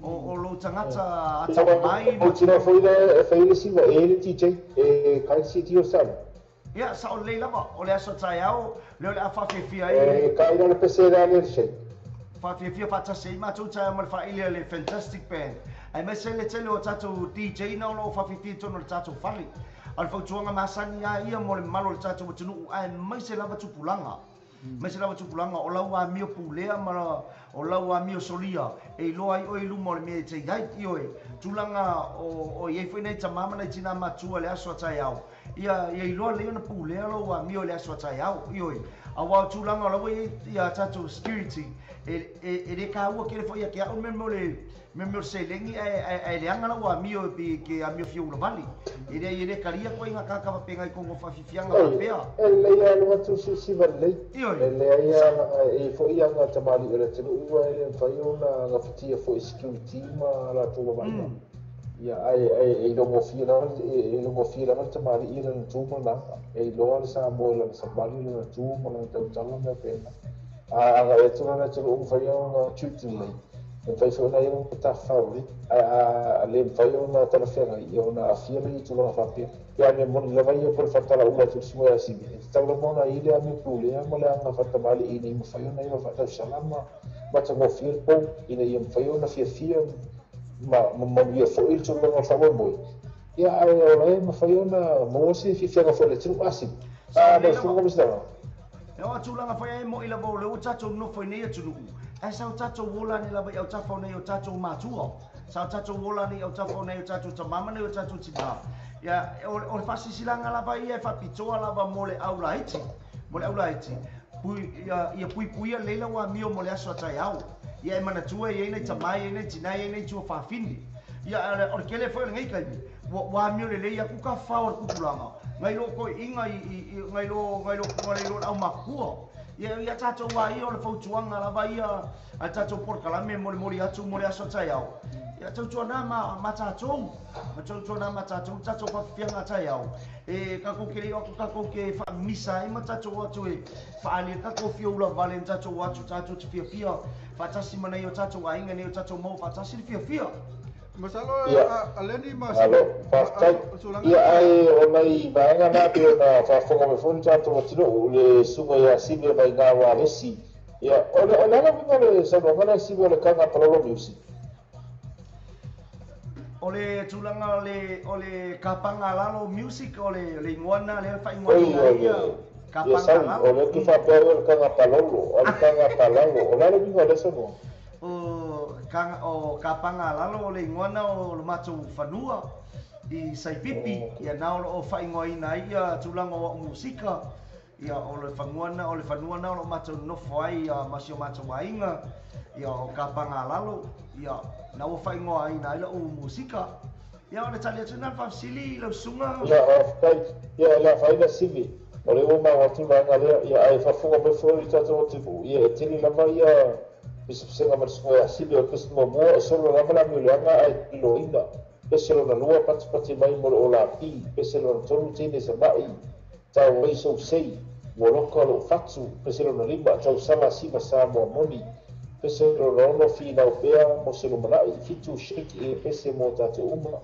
o lou tagata atamai o tino foi le fai le siva e le DJ e kai CD o sa ia sa o lelei lava o le aso taeao le o le a fafiafia ai e kai le pese la le shake fafiafia faatasi ai matou taeao ma le faaili a le Fantastic Band aemaise le tele o tatou DJ na o loo fafiafia i totonu o le tatou fale o le fautuaga masani a ia mo le mamalu o le tatou atunuu aemaise lava tupulaga maise lava tupulaga o lau amio pulea ma o lau amio solia e iloa ai oe i luma o le mea e te iai. Ioe tulaga o iai foi nai tamā ma nai tinā matua le aso a taeao ia iloa lelei ona pulea lou amio i le aso a taeao. Ioe auā o tulaga o laua iai ia tatou security e le kāua kele foi ia ke a'u mea o le selegi ae leaga lau amio pe ke amio fia ulavale e le kalia koe i ngā kākava penga i kongo whawhiwhianga whapea. E lei a lunga tu siva lei. E lei a e foi a ngā tamali o le tenu ua e le mwhai o ngā whitia foi security ma la tō wawai. Ia ai e longo fia lava le tamali i lana tū ma langa. E loa le sa moe lana sabali lana tū ma lana tautala mea pena. A ngā e tū lana tenu umwhai o ngā tutu lei. E mfai foi na ia ta fauli a le mfai ona talafeaga i ona afia le i tulaga faapea ia me moni lava ia po le faatala uma atu le suga ia sivi e tatau lava ona i le amio pulea ma le aga faatamali'i ina ia mafai ona ia faatausala ma matagofie le pou ina ia mafai ona fiafia ma manuia foi le tulaga o le faamoemoe Ia ae o la e mafai ona maua se fiafiaga foi o le atunuu asi. A lau Susuga Minisita. E o tulaga foi ai mo'i lava o le ua tatou nofo i nei atunuu, ae sa o tatou ola ane lava i autafa o nai o tatou matua, sa o tatou ola ane i autafa o nai o tatou tamā ma nai o tatou tinā. Ia, o le faasilasilaga lava ia e faapitoa lava mo le au laiti, mo le au laiti, pui, ia puipuia lelei lau amio mo le aso a taeao. Ia e manatua e i ai nai tamā, e i ai nai tinā, e i ai nai tuafafine. Ia, o le tele foi o lenei taimi, ua amio lelei atu ka fao o le tupulaga, nai lo toeaiina nai lo le aumatutua. Ia, ia tatou a ia o le fautuaga lava ia a le tatou polokalame molimoli atu mo le aso a taeao. Ia tautuana ma tatou, ma tautuana ma tatou, tatou faafiafiaga a taeao. E tatou te le o atu tatou te faamisa ai ma tatou atu e faaali ai tatou fia ulavale na tatou atu tatou te fiafia faatasi ma nai o tatou aiga nei o tatou maua faatasi le fiafia. Masalo a Leni ma Malo, faafetai. Ia, ae o nai vaega na pei ona faafofoga mai foi le tatou atunuu i le susuga ia Sive Vaiga Walesi. Ia, o le a le uiga o le saunoaga lea Sive o le Kaga Palolo Music? O le tulaga o le Kapaga Lalo Music, o le igoa lena lea e faaigoaina ai ia Kapaga Lalo. O lea ou te faapea o le Kaga Palolo, o le Kaga Palalo. O le a le uiga o lea saunoaga? O Kapaga Lalo o le igoa lena o le matou fanua i Saipipi. Ia na o lo o faaigoaina ai ia tulaga o au musika. Ia o le fanua lena, o le fanua lena o lo o matou nofo ai ma si o matou aiga. Ia o Kapaga Lalo, ia na ua faaigoaina ai lau musika. Ia o le tali atu lena le faafesili i lau susuga. Ia faafetai. Ia o le a fai Sive. O le ua maua atu vaega lea. Ia ae faafofoga mai foi le tatou atunuu. Ia e tele lava ia pesepesega ma le susuga ia Sive. O le pese muamua e solo lava le amioleaga ae iloina. Pese lona lua patipati mai mo le olapi. Pese lona tolu teine sava'i. Tau ai sou sei. Ua loka lou fatu. Pese lona lima tausala siva Samoa moni. Pese lona ono finau pea mo se lumanai. 7 shake e pese mo tatou uma.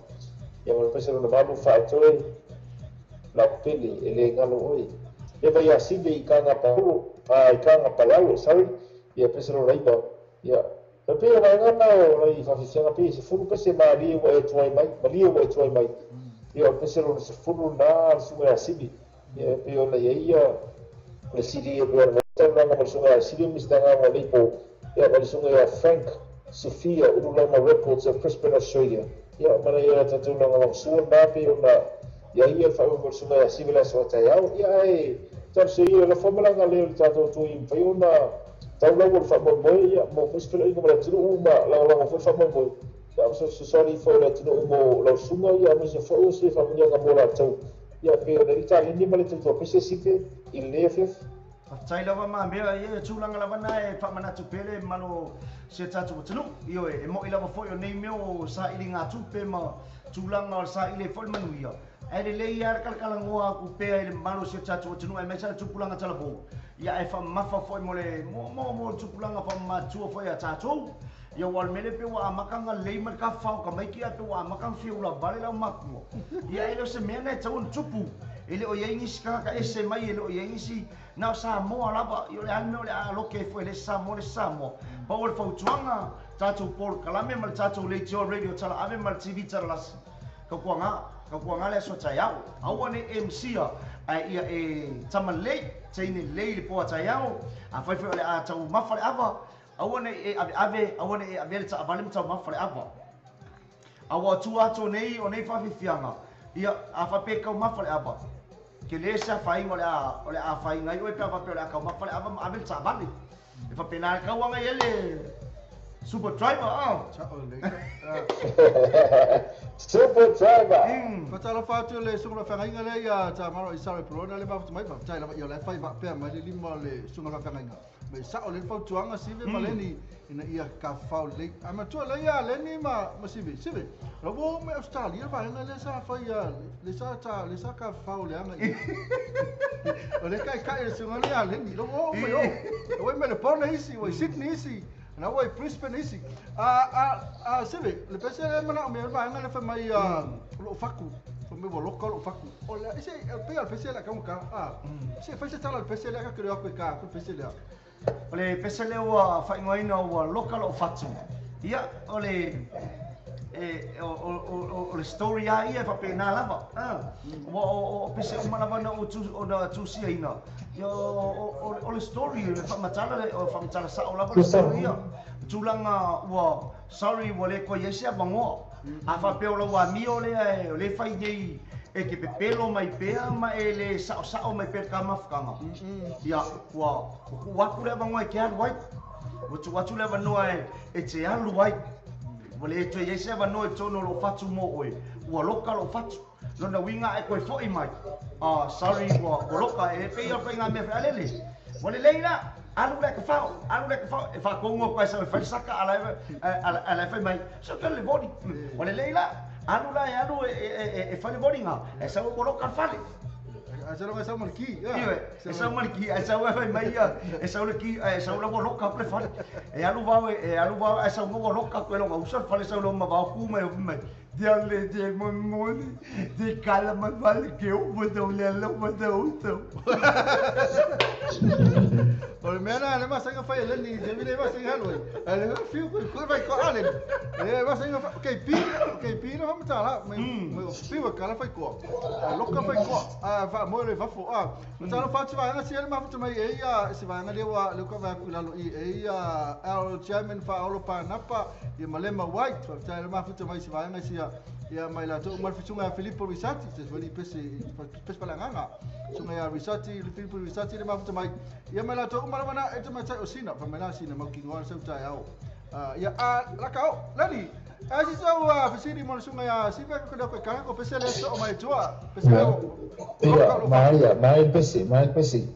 Ia ma le pese lona 8 faatoe lau pele e le galo oe. E vai ia Sive i Kaga Paolo, i Kaga Palalo, sorry. Ia pese lona 9. Ia e pei o vaega na o nai faafiafiaga pei e 10 pese malie ua e tuai mai, malie ua e tuai mai. Ia o pese lona 10 na le susuga ia Sive. Ia e pei ona i ai ia le CD e pei ona taunaga ma le susuga ia Sive Minisita o Leipo. Ia ma le susuga ia Frank Sofia Ululama Records of Brisbane, Australia. Ia ma nai tatou lagolagosua na pei ona ia ia le faamoemoe le susuga ia Sive le aso a taeao. Ia ae talosia ia le lafo malaga lea o le tatou tui mafai ona taulau o le faamoemoe ia mo foi se feloaiga ma le atunuu ma lagolago foi le faamoemoe. Ia o se fesoasoani foi le atunuu mo lau susuga ia aemaise foi o se faamanuiaga mo latou. Ia pei ona i ai le taleni ma le tautua pese Sive i lenei afiafi. Faafetai lava ma mea ia e tulaga lava na e faamanatu pea le mamalu o si o tatou atunuu. Ioe, e mo'i lava foi o nei mea o sailiga tupe ma tulaga o le saili ai foi le manuia. Ae lelei lava le kalakalanoa atu pea i le mamalu o si o tatou atunuu aemaise lava le tupulaga talavou. Ia ae faamamafa foi mo le mo le tupulaga faamamatua foi a tatou. Ia ua o le mea lea pei ua amata ona lelei mai le tafafao o tamaiti ae pei ua amata ona fia ulavale le aumatua. Ia e le o se mea lena e tatau ona tupu. E le o i ai nisi tagata ese mai, e le o i ai nisi na o Samoa lava. Ia o le a le mea o le a loke ai foi e le isi Samoa le isi Samoa. Pau o le fautuaga, tatou polokalame ma le tatou leitioa radio talaave ma le TV talalasi. Tautuaga, tautuaga le aso taeao. Aua ne i MC-a, ae ia e tama lelei, teine lelei i le po a taeao. Afai foi o le a taumafa le ava, aua ne i e aveave, aua ne i e avea le taavale ma taumafa le ava. A ua tua atu o nei, o nei faafiafiaga, ia, a faapea e taumafa le ava, tele se afaina o le a afaina ai oe pe a faapea o le a taumafa le ava ma ave le taavale. E faapena le tauaga i ai le super driver, ah. Super driver. Faatalofa atu le susuga faafeagaiga lea ia Tamara i Saro Polona le mafuta mai faafetai lava ia o la e fai faapea mai le lima o le susuga faafeagaiga. Mai sao le fautuaga Sive ma Leni ina ia tafafao lelei. Ae matua lelei ia Leni ma Sive. Sive, o la ua oo mai Australia le vaega lea sa fai ia le sa ta le sa tafafao leaga i. O le taitai o le susuga lea a Leni, la ua oo mai o. La ua i Melbourne isi, ua i Sydney isi, na ua i Brisbane isi. A Sive, le pese lea e manaomia ai le vaega lea fai mai o loo fatu. Fai mai ua loka loo fatu. O le ese pei lava o le pese lea taugata. Se fai se tala i le pese lea ta te le o atu e ta atu le pese lea. O le pese lea ua faaigoaina ua loka lou fatu. Ia, o le E o le story a ia faapena lava. Ua o pese uma lava na ou ona tusiaina. Ia o le story le faamatala le faamatala sa'o lava le story ia. Tulaga ua sorry ua le koe i ai se avanoa. A faapea o lau amio lea e le fai nei e ke pepelo mai pea ma e le sa'osa'o mai pea le kamafutaga. Ia ua tuu atu le avanoa e te alu ai. Ua tuu atu le avanoa e te alu ai. Ua le toe i ai se avanoa i totonu o lou fatu mo oe. Ua loka lou fatu. Lona uiga e koe fo'i mai. Sorry ua loka e pei o le faiga mea fealele. Ua lelei la. Alu le ka fao, alu le ka fao. E whākongo koe sa e whai saka ala e whai mai. So ka le vori. Ua lelei la. Alu la e alu e whai le voringa. E sa ua loka fale. A sa longa sa maliki. Iwe, e sa maliki, e sa ua whai mai ia. E sa ua ki, e sa ua loka le fale. E alu vau, e sa ua loka koe longa usa fale sa ua mavau ku mai mai. Dia le de momoni, de kala ma vale ke o mo le le mo de uto. O le mea le masaga fai le ni je vile masaga haloi. Ale fiu ko vai ko ale. E masaga ke pi no matala me fiu kala fai ko. Loka fai ko. A va mo le va fo a. Matala fa tsi va si le ma mai e ia si va le wa le ko va ku lalo i e ia el chairman fa olo pa napa i Malema White fa ta le ma futa mai si va si ia mai la to mal fisunga Filippo Risati se voli pese pese palanganga sunga ya Risati Filippo Risati le ma futa mai ia mai la to mal mana e te mai o sina fa mai la sina mau ki ngoa seu tai au ia a la kao lani a si so a fisiri mo sunga ya si va ko ko ka ko pese le so mai tua pese ia mai pese mai pese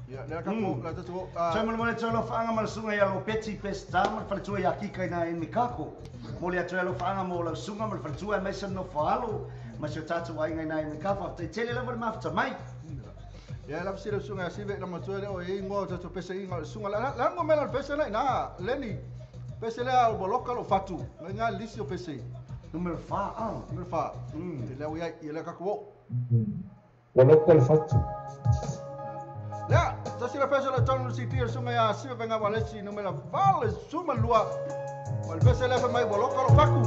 ia le ka ko la to a mo mo le tolo fanga mal sunga ya lo peti pesta mal fa tua ya kika ina en mikako mo le atu lo fanga mo lo sunga mal fa tua mai se no falo ma se tatu ai ngai nai mikafa te tele lava ma fa mai ia la fisiri sunga si ve la mo tua le o e ngo to pese inga sunga la ngo mela pese na na leni pese le al boloka lo fatu ngai lisi o pese numero 4 ah numero 4 le o ia le ka ko boloka lo fatu. La, tasi la pesa la tonu si tira sunga ya si venga valesi numero vale suma lua. Mal pese le fa mai boloka lo faku.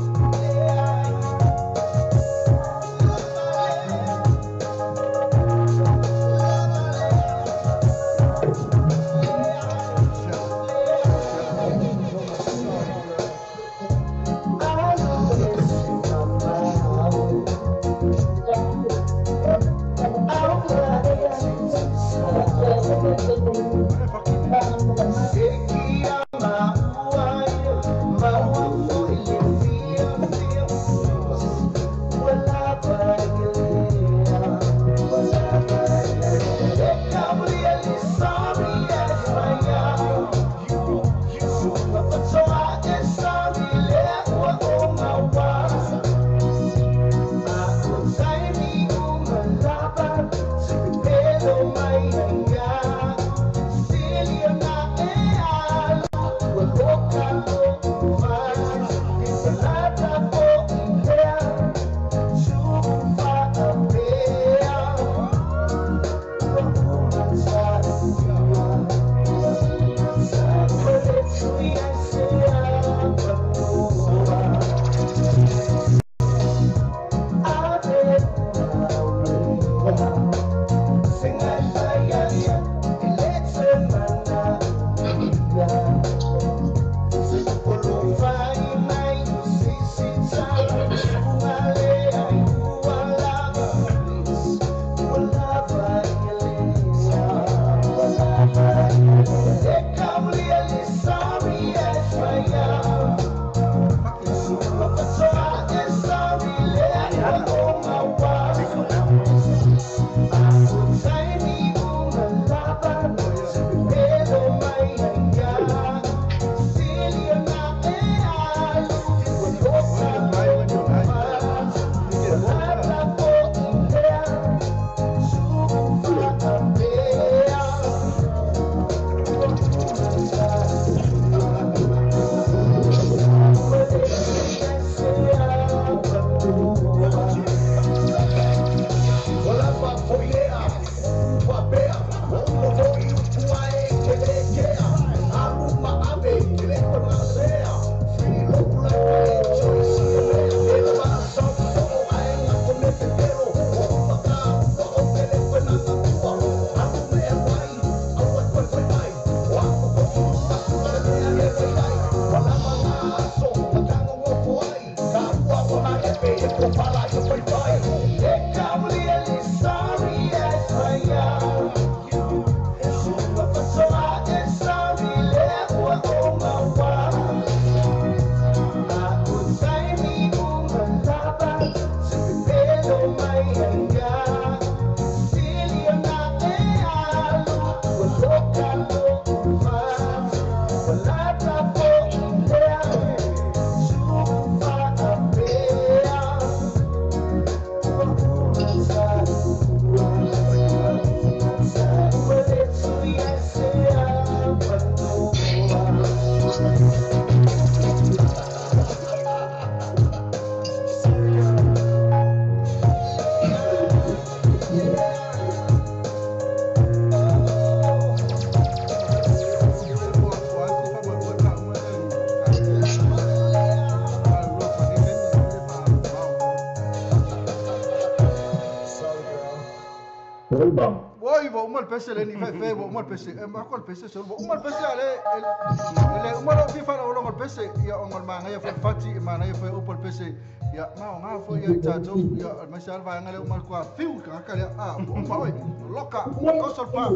Pese le ni fe wo mal pese ma ko pese so wo mal pese ale ele uma lo fi fa lo mal pese ya o mal manga ya fati ma na ya fe o pese ya ma o nga fo ya ta to ya ma sal va ngale mal kwa fiu ka ka ya a o pa oi loka ko sol pa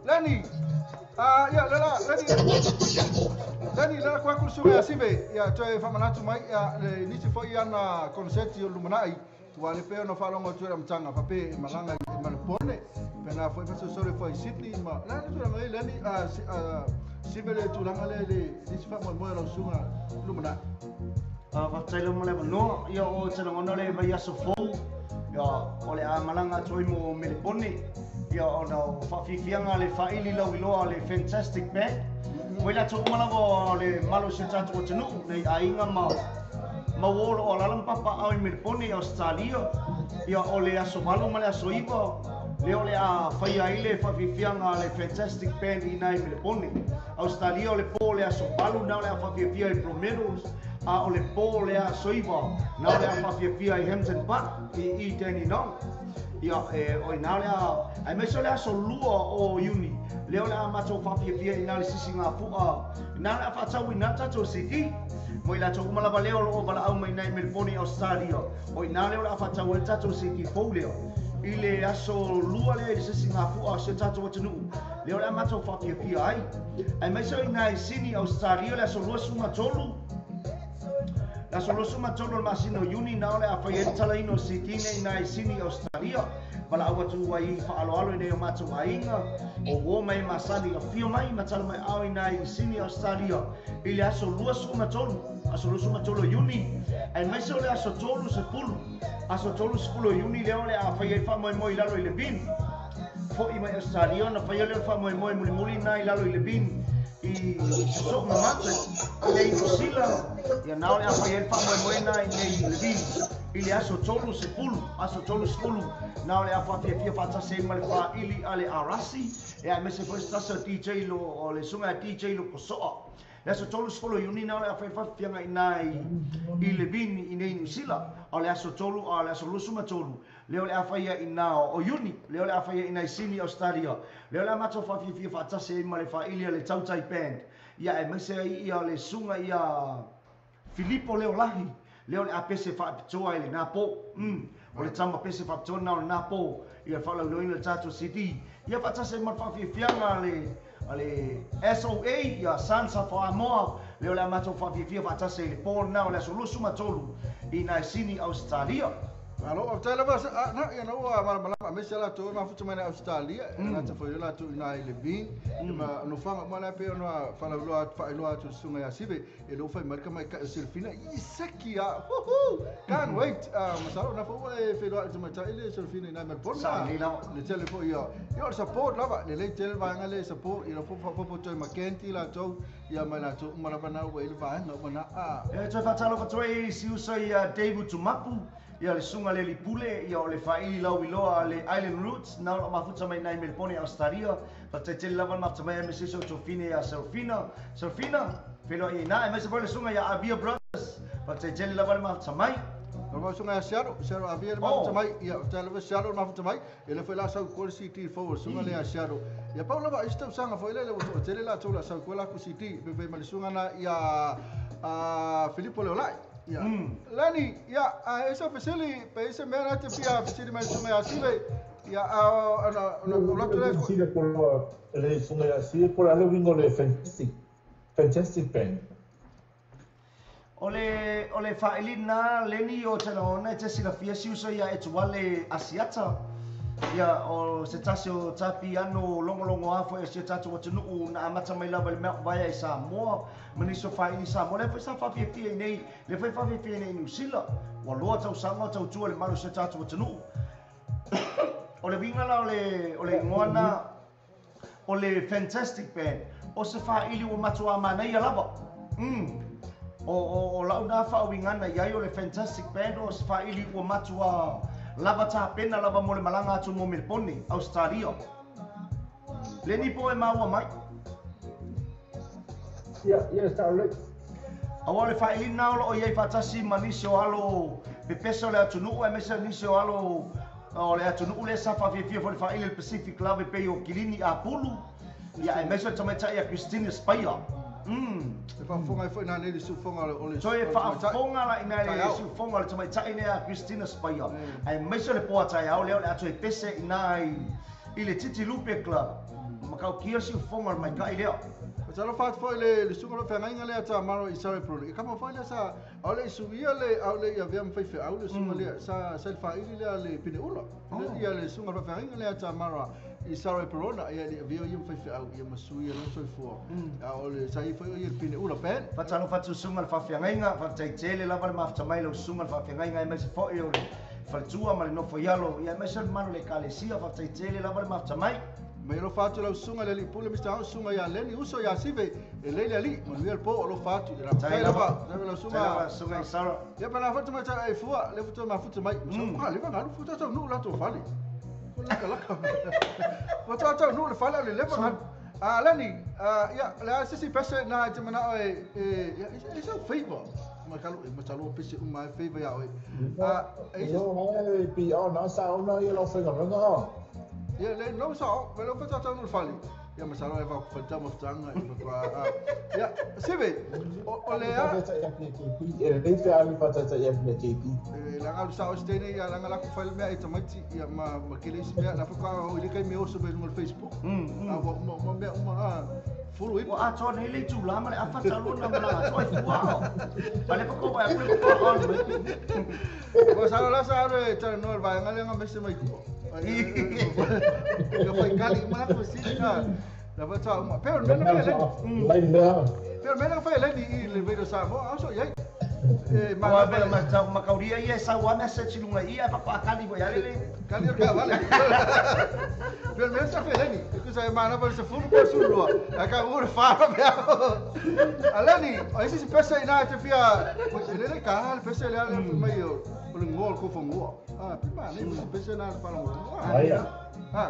lani a ya la lani lani la kwa ku su ya sibe ya to e fa manatu mai ya le ni si fo ya na concert yo lumanai wa le pe no fa longo tu mtanga fa pe malanga malpone pena foi fa sore foi Sydney ma la ni tulaga le ni a sibele tulaga le le ni fa mo mo la sunga lumana a fa tele mo le no ia o tele ngono le vai aso fo ia o le a malanga toi mo Melbourne ia o na fa fifianga le fa ili lau iloa le fantastic band mo la to mala vo le malo se tatu tenu le ainga ma ma wolo o la papa au Melbourne Australia ia o le aso valu ma le aso iva le o le a whaia ile whawhiwhianga le Fantastic Band i nai Melbourne. Australia o le pō le aso valu nā o le a whawhiwhia i Bromedos, a o le pō le aso iva nā o le a whawhiwhia i Hampton Park i Dandenong. Ia e o i nā o le a, ai meso le aso lua o Iuni, le o le a matou whawhiwhia i nā le sisi ngā fua, i nā le a whatau i nā tātou CD. Mo i latou umalava leo lo o wala au mai nai Melbourne, Australia. O i nā leo le a whatau e tātou CD fou leo. I le aso lua lea i le sisi ngā fua o se tātou atunuu. Leo le a matou whawhiawhia ai. Ai mai so i nai Sydney, Australia, le aso lua suma tolu. Le aso lua suma tolu le masina o Iuni nā o le a whai e talaino CD nei nai Sydney, Australia. Wala au atu ai whaaloalo i nei o mātou ainga. O wō mai masani a whio mai, matala mai au i nai Sydney, Australia. I le aso lua suma tolu. Aso lua suma tolu Iuni. Ai mai so le aso tolu se pulu. Aso tolu sepuluh Iuni leo le a whai e wha moi moi lalo i le bin. Fo i mai Australia na whai leo wha moi moi muli muli nai lalo i le bin. I so mamate nei New ia nao le a whai e wha moi moi nai nei le bin. I le aso tolu sepuluh, aso tolu sepuluh. Nao le a wha fia fia whatase ma le wha ili a le arasi. E a mese fo stasa DJ lo o le sunga DJ lo kosoa. Le aso tolu sepuluh Iuni nao le a whai wha i nai i le bin i nei New Zealand. O le aso tolu, o le aso lusuma tolu. Leo le a whaia i nā o Iuni, leo le a whaia i nai Sydney, Australia. Leo le a matou whawhiwhia whaatase i ma le whailia le Tautai Band. Ia e maise ai ia le sunga ia Filipo Leo Lahi. Leo le a pese whaapitoa i le nā pō. O le tama pese whaapitoa nā o le nā pō. Ia whalauloina le tātou CD. Ia whaatase i ma le whawhiwhianga le SOA, ia Sansa Whaamoa. Leo le a matou whawhiwhia whaatase i le pō nā o le aso lusuma tolu. I nai Sydney, Australia. Alo, o tele va na ia no a mala mese la to ma futu mai Australia, na te foi la to ina i le bin, ma no fanga ma la pe no fala lo fa lo to sunga ya sibe, e lo fai marka mai ka selfina i seki ya. Woohoo! Can't wait. Masalo na fo e fe lo ma ta ile selfina ina Melbourne. Le tele fo ia. Yo support lava, le le tele va ngale support i lo fo fo to ma kenti la to ia mai la to ma la bana we le va no na a. E to fa talo fa to e si uso ia David Tumapu. Ia le sunga le lipule, ia o le whaili lau iloa le Island Roots, nā o mafuta mai nai Melbourne, Australia, pa te tele lava mafuta mai MSS o tofine ia Selfina, Selfina, whenua i nā, e mai se le sunga ia Avia Brothers, pa te tele lava mafuta mai. No sunga ia Seattle, Seattle Avia mafuta mai, ia te lava Seattle mafuta mai, e le whaila sau kore CT forward, sunga le ia Seattle. Ia pau lava istau sanga fo ile le o tele la tau la sau kore la ku CT, pe pe ma le sunga na ia Filippo Leolai. Ya. Lani, ya, esa fesili, pe ese mera te fia fesili mai sunga asibe. Ya, ana la le por le sunga asibe por ale wingo le fantastic band. O le faailina leni o telaona e te silafia siuso ia e tuale Asiata. Ia o se tasi o tapiano logologo a foi e si o tatou atunuu na amata mai lava i le mea vaea i Samoa ma nisi o faaili Samoa lea foi sa faafiafia i nei lea foi faafiafia i nei Niu Sila ua loa tausaga o tautua i le malu o si o tatou atunuu. O le uiga la o le igoa na o le Fantastic Band o se faaili ua matuā manaia lava. O lau na faauigana i ai o le Fantastic Band o se faaili ua matuā lava tapena lava mo le malaga atu mo Melbourne, Australia. Leni po e maua mai. Ia, sa le. Aua o le faailina o loo iai faatasi ma nisi o alo pepesa o le atunuu aemaise nisi o alo o le atunuu lea sa faafiafia foi le faaili le Pacific Love e pei o Kilini Apulu ia aemaise o le tamaitai ia Christina Speyer. E faafofoga ai foi nā nei le siufoga o le Toe faafofoga la ina le siufoga o le tamaitai lea Christina Speyer. Aemaise o le poa taeao lea o le a toe pese i ina i le Titi Lupe Club. Makaukia siufoga o le maika'i lea. Talofa atu foi le susuga o le feagaiga lea Tamaro i Sarah Bruni. E kama foi lea sa au le isuia le au le ia vea mawhai wheau le susuga lea sa le faaili lea le Pineula. Ia le susuga o le feagaiga lea Tamaro i Sarah Perona ia le avea ia mawhai wheau ia masuia le soifua. A o le sa i foi o ia le Pineula band. Faatalofa atu susuga le faafeagaiga, faafetaitele lava le mafuta mai lau susuga le faafeagaiga aemaise foi o le faletua ma le nofo ialo ia aemaise o le mamalu o le ekalesia, faafetaitele lava le mafuta mai. Mai alofa atu lau susuga le alii pule Mr. Ao susuga ia Leni uso ia Sive e leile alii manuia le po o alofa atu. Ia Tai lava. Tai lau susuga. Susuga i Sarah. Ia pa na fatu mai ta e fua le futu mafuta mai. Ka le ngalu futu tau nu la to fale. Ko laka laka. Ko tau tau nu le fale le leva ngalu. A Leni, ia le a sisi pese na te mana o e e sa favor. Ma kalu e masalo pese uma e favor ia oi. A e no e pi o na sa o na ia lo fenga nga. Ia le no sa o velo fa tau nu le fale. Ia masalo e va fa ma ftanga e fa ia sive o le a e le fe ali fa ta ia me JP. E la ngalu sa o stene ia la ngala ku fale mea e tamaiti ia ma kele isi mea la fa ka o ile kai me oso be no Facebook. A wa ma mea uma a fulu ipo. Ua atoa nei le itulā ma le afa talona ma laga atoa i fuao. Ma le pako vai apule ko on. Ko sa la sa re ta no va ngale nga mese mai ku. Ia fai kali ma ko si ka. La va ta uma. Pero mena fe le. Pero mena fe le ni i le video sa mo a so ia. E ma ma ma makauria ia sa wa message lunga ia pa pa kali bo ya le. Kali o ka vale. Pero mena sa fe le ni. Ku sa ma na pa se fulu ko su lo. A ka u fa me. Aleni, o isi pese ina te fia. Le le ka le pese le le mai o le ngol ko fongua. Ah, pi ma ne pese na pa lo. Ai. Ah.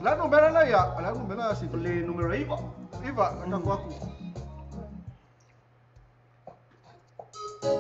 La numera na ia, la numera si le numero iva. Iva, la ka ku. Lunga,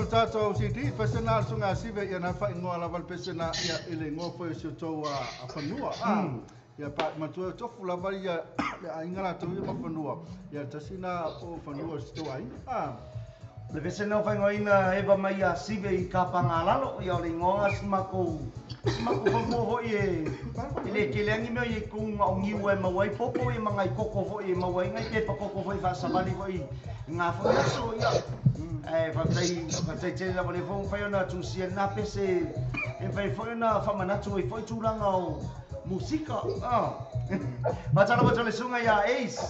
le tātou CD, pesena le susuga ia Sive, ia na faaigoa lava le pesena ia i le igoa foi o si outou fanua. Ia pa matua e tofu lava ia le aiga latou ia ma fanua. Ia tasi na o fanua o si outou aiga. Le pesena o faaigoaina Eva mai ia Sive i Kapagalalo, ia o le igoa si makou fanua foi e le tele agi mea i kou gaogiu e maua ai popo ia ma ngai koko foi e maua ai ngai pepa koko foi faasavali foi i ngā foi aso ia. Faafetai tele lava le foi ua mafai ona tusia lena pese e mafai foi ona faamanatu ai foi tulaga o musika. Faatalofa atu le susuga ia Ace,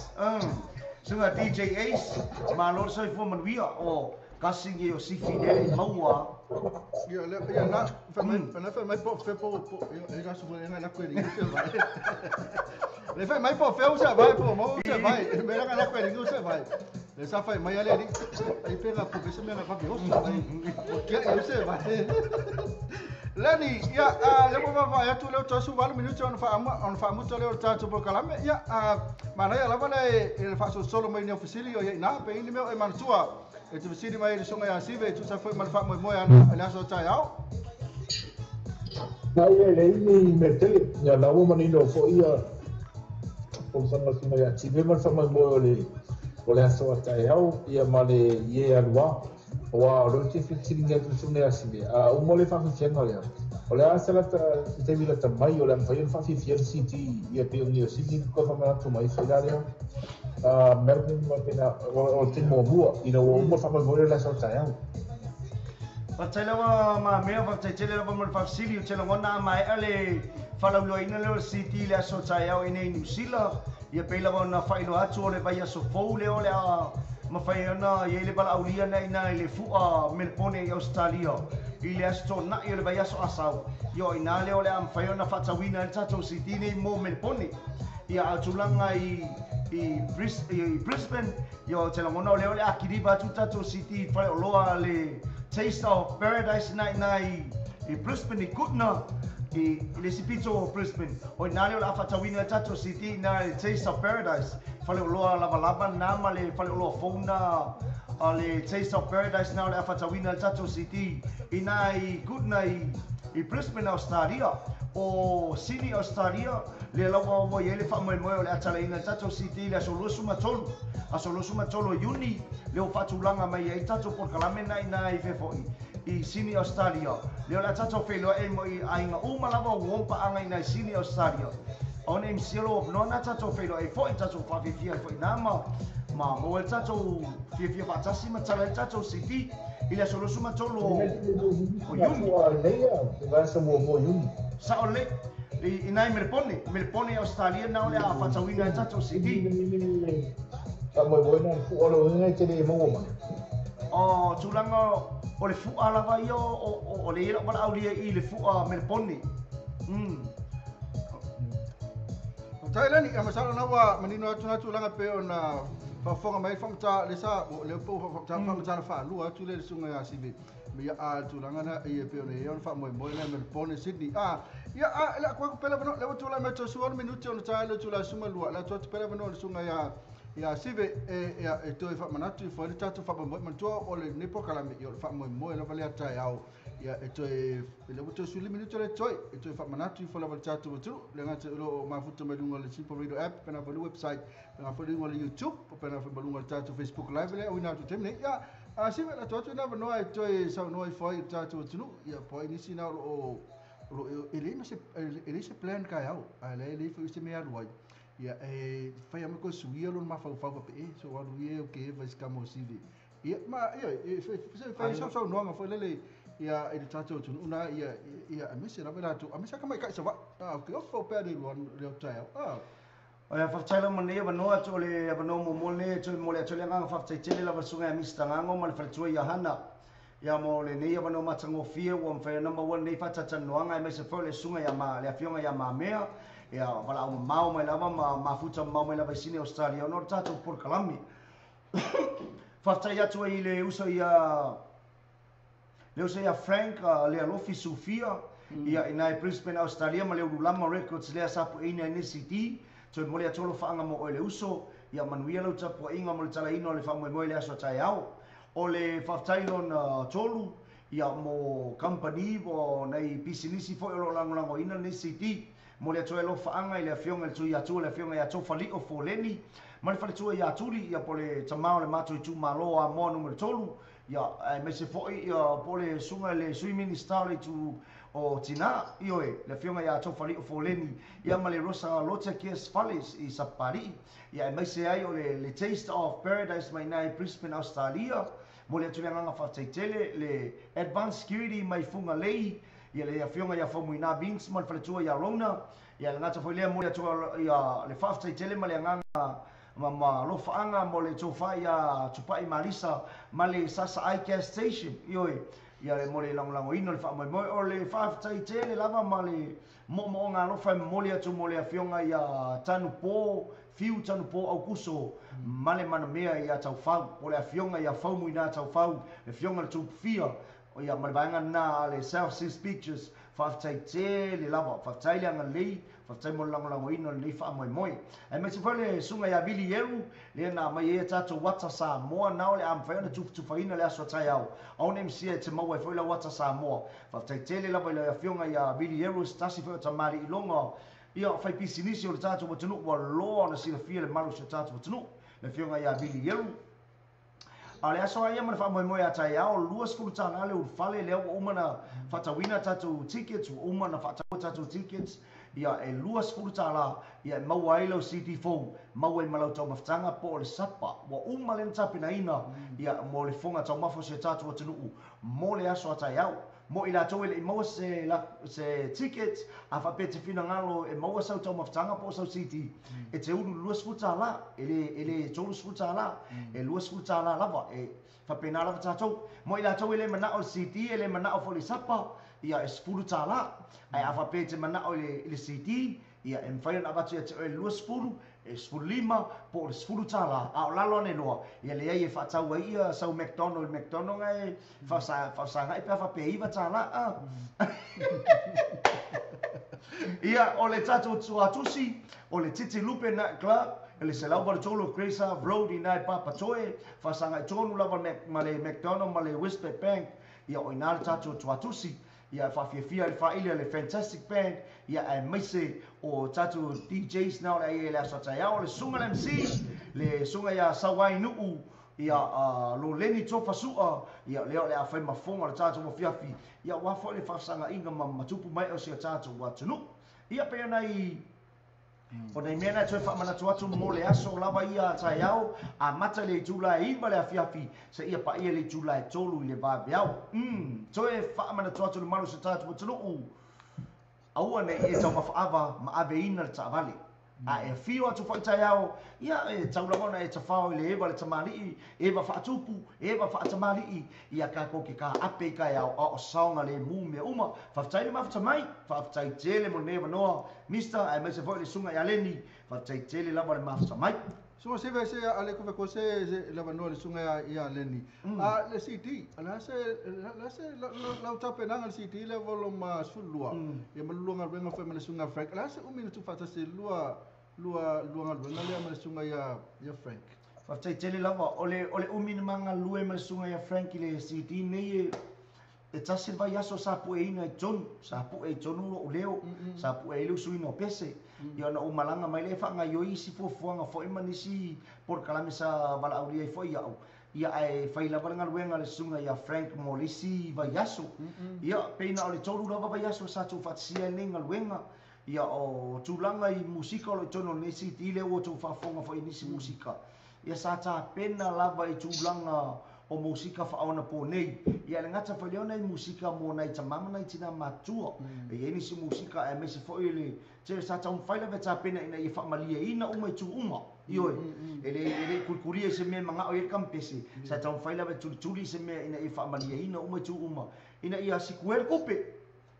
susuga DJ Ace, malo le soifua manuia o kasi nei o sifi lea i maua. Ia le ia na fa mai na fa mai po fe po po e ga su e na ko ri se vai. Le fa mai po fe u se vai po mo se vai. Me la na ko ri se vai. Le sa fa mai ale ri ai pe ga po fe se me na fa o se vai. O ke e se vai. Lani, ia, le mo va atu le to su valu minuti ona fa ona fa muto le o tatou polokalame. Ia, manaia lava le e faasolosolo mai nei fesili o ia ina pe ini mea e manatua e te fesili mai le susuga ia Sive e tusa foi ma le faamoemoe ana i le aso o taeao. Na ia e leai ni mea tele, ia na ua manino foi ia folasaga susuga ia Sive ma le faamoemoe o le aso a taeao ia ma le ie alu aua o lea ou te fesiligi atu susuga ia Sive a uma le faafiafiaga lea o le a se lata se taimi lata mai o le a mafai ona faafiafia le CD ia pei o ni o Sydney ka faamanatu mai fai la lea Melbourne ma pena o le taimi muamua ina ua uma le faamoemoe lea o le aso a taeao. Faafetai lava Mamea, faafetai tele lava mo le faafesili. Ou te lagona a maea le faalauiloaina lea o le CD i le aso taeao i inei i Niu Sila. Ia pei lava ona faailoa atu o le vaiaso fou lea o le a mafai ona i ai le valaaulia na ina i le fua Melepone i Ausetalia i le aso Toonai o le vaiaso Asau. Ia o ina lea o le a mafai ona faatauina ai le tatou CD nei mo Melepone. Ia a o tulaga i i Brisbane, ia ou te lagona o lea o le a kiliva atu tatou CD i faleoloa le Taste of Paradise na ina i Brisbane i Goodna i le isi pito o Brisbane. O ina lea o le a faatauina ai tatou CD ina i Taste of Paradise. Faleoloa lavalava na ma le faleoloa fou na a le Taste of Paradise na o le a faatauina ai tatou CD ina i Goodna i Brisbane, Australia. O Sydney, Australia, lea lava ua i ai le faamoemoe o le a talaina ai tatou CD i le aso 23, aso 23 o Iuni, lea ua faatulaga mai ai tatou polokalame na ina i fea foi, i Sydney, Australia. Lea o le a tatou feiloai ai mo i aiga uma lava o uom paaga ina i Sydney, Australia. Aua ne i misia lou avanoa na tatou feiloai ai foi, tatou faafiafia ai foi ina ma ma maua ai le tatou fiafia faatasi ma tala ai le tatou CD i le aso 23 o Iuni. Sao lelei. I nai Melepone, Melepone i Ausetalia na o le a faatauina ai le tatou CD. O tulaga o le fua lava ia o le ia lau valaaulia i le fua Melepone. Faafetai Lani, ia masalo na ua manino atu na tulaga pei ona faafofoga mai faamata le sa lea po faamatala faalua atu le susuga ia Sivi ia a tulaga na ia pei ona ia ona faamoemoe na Melbourne Sydney a ia a le aku pele vano le tula mai to suo minuti ona ta le tula suma lua la to pele vano le susuga ia ia Sive e ia e toe faamanatu ifo le tatou faamoemoe manatua o le nei polokalame ia o le faamoemoe lava lea taeao ia e toe le ua toe suli minuti le toe e toe faamanatu ifo lava le tatou atunuu le gata o lo o mafuta mai luga o le Simple Radio app pena foi le website pena foi luga o le YouTube pena foi luga o le tatou Facebook Live le auina atu taimi nei ia a Sive la to atu na vanoa e toe saunoa ifo ai le tatou atunuu ia po ai nisi na o lo o e leai ma se e leai se plan kaeao a le leai foi se mea alu ai ia e fai ama koe suia lona mafaufau faapea e so alu ia o ke eva i se kama o Sive ia ma ia e fai sausaunoaga foi lele ia i le tatou atunuu na ia ia aemaise lava i latou aemaise lava tamaitai Savaii a o ke ofa o pea le lua le o taeao a. Ia faafetai lava mo lenei avanoa atu o le avanoa muamua lenei e toe momoli atu ai le agaga faafetai tele lava i le susuga ia Mister Gago ma le faletua ia Hana ia mo lenei avanoa matagofie ua mafai ona maua lenei faatalatalanoaga aemaise foi o le susuga ia ma le afioga ia Mamea ia valaau mamao mai lava ma mafuta mamao mai lava i Sydney Australia ona o le tatou polokalame. Faafetai atu ai i le uso ia le uso ia Frank Lealofi Sufia ia ina i Brisbane Australia ma le Ululama Records lea sa pueina ai nei CD. Toe momoli atu alofaaga mo oe le uso, ia manuia lau tapuaiga mo le talaina o le faamoemoe i le aso a taeao. O le faafetai lona tolu, ia mo kamupani po o nai pisinisi foi o lo o lagolagoina lenei CD. Momoli atu ai alofaaga i le Afioga i le Tuiatua, le Afioga ia Tofalio Foleni ma le faletua ia Tuli, ia po o le tama o le matou itumalo o Amoa Nu.3, ia aemaise foi ia po o le susuga i le Sui Minisita o le Itu o Tina, ioe, le Afioga ia Tofalio Foleni, ia ma le Rosa Lote Kias Fales i Sapapalii, ia aemaise ai o le le Taste of Paradise mai i Brisbane, Ausetalia. Momoli atu le agaga faafetai tele, le Advanced Security mai Fugalei, ia le Afioga ia Faumuina Vince ma le faletua ia Rona, ia le gata foi lea, momoli atu ia le faafetai tele ma le agaga ma ma alofaaga mo le tofa ia Tupai Malisa ma le Sasa Gas Station, ioe, ia le mo le lagolagoina o le faamoemoe. O le faafetai tele lava ma le moomooga alofa e momoli atu mo le Afioga ia Tanupo Fiu Tanupo Aukuso ma le manamea ia Taufau, po o le Afioga ia Faumuina Taufau, le Afioga i le Tupufia, ia ma le vaega lena a le South Seas Pictures. Faafetai tele lava, faafetai le agalelei, faafetai mo le lagolagoina o lenei faamoemoe. Aemaise foi le susuga ia Vili Eru, lea na aumai ai a tatou ata Samoa, na o le a mafai ona tufatufaina le aso a taeao. Aua ne i misia e te maua ai foi lau ata Samoa. Faafetai tele lava i le Afioga ia Vili Eru, o se tasi foi o tamalii iloga ia fai pisinisi o le tatou atunuu, ua loa ona silafia le malu o si o tatou atunuu, le Afioga ia Vili Eru. A o le aso lava ia ma le faamoemoe a taeao, $20 le ulufale, lea ua uma ona faatauina tatou tickets, ua uma ona faataua tatou tickets, ia e $20 ia e maua ai lau CD fou, maua ai ma lau taumafataga po o le sapa. Ua uma lea na tapenaina ia mo le fofoga taumafa o si o tatou atunuu mo le aso a taeao. Mo i latou e le i maua se se ticket, a faapea e te finagalo e maua sau taumafataga po o sau CD, e te ulu i le $20, e le e le $30, e $20 lava, e faapena lava tatou. Mo i latou e le manao i le CD, e le manao foi i le sapa, ia e $10. Ae a faapea e te manao i le i le CD, ia e mafai ona avatu ia te oe le 20, e 15 po o le $10, a o lalo ane loa, ia leai e faatau ai ia sau McDonald i le McDonald e faasagai pe a faapea e $9 a. Ia, o le tatou tuatusi, o le Titi Lupe Night Club, le 183 o Grace Ave Road i ina i Papatoe, faasagai tonu lava ma le McDonald ma le Westpac Bank, ia o ina le tatou tuatusi. Ia faafiafia i le faaili a le Fantastic Band, ia aemaise o tatou DJs na o le a i ai i le aso a taeao, le Susuga i le MC, le Susuga ia Sauainuu, ia Loleni Tofasua, ia lea o le a fai ma fofoga o le tatou afiafi, ia aua foi le faafesagaiga ma ma tupu mai o si o tatou atunuu. Ia pei ona i O nai mea na e toe faamanatu atu mo le aso lava ia a taeao, amata i le itula e 9 le afiafi seia paia i le itula e 3 i le vaveao. Umm, toe faamanatu atu le malu o se tatou atunuu, aua ne i e taumafaava ma aveina le taavale. A e afio atu foi taeao, ia, e tau lava ona e tafao i le eva le tamalii, eva faatupu, eva faatamalii, ia kakou ke kaape i kaeao, a o saogalemu mea uma. Faafetai le mafuta mai, faafetai tele mo lenei avanoa, Mister, aemaise foi le susuga ia Leni, faafetai tele lava le mafuta mai. Susuga Sive se a le kofe ko se se le avanoa le susuga ia Leni. A le CD, o le a se le a se lau tapenaga le CD lea ua loma 12 ia ma le lua galuega foi ma le susuga Frank. O le a se umi na tuufaatasi ai lua lua lua galuega lea ma le susuga ia ia Frank? Faafetai tele lava. O le o le umi na ma galue ma le susuga ia Frank i le CD nei e E tasi le vaiaso sa pueina i totonu, sa pue i totonu lou leo, sa pue ai le usuina o pese. Ia ona ou malaga mai lea e faagaoioi isi fuafuaga foi ma nisi polokalame sa valaaulia ai foi au, ia ae fai lava le galuega a le susuga ia Frank mo le isi vaiaso. Ia pei na o le 3 lava vaiaso sa tuufaatasia ai lenei galuega. Ia o tulaga i musika o lo o i totonu o lenei CD lea ua outou faafofoga foi i nisi musika, ia sa tapena lava i tulaga o musika faaonaponei. Ia e le gata foi lea o nai musika mo nai tama ma nai tina matutua. E i ai nisi musika aemaise foi le tele sa taumafai lava e tapena ina ia faamalieina uma itu uma. Ioe, e le e le i kulikulia i se mea e magao i ai le kamupese, sa taumafai lava e tulituli i se mea ina ia faamalieina uma itu uma, ina ia sikuea le tupe.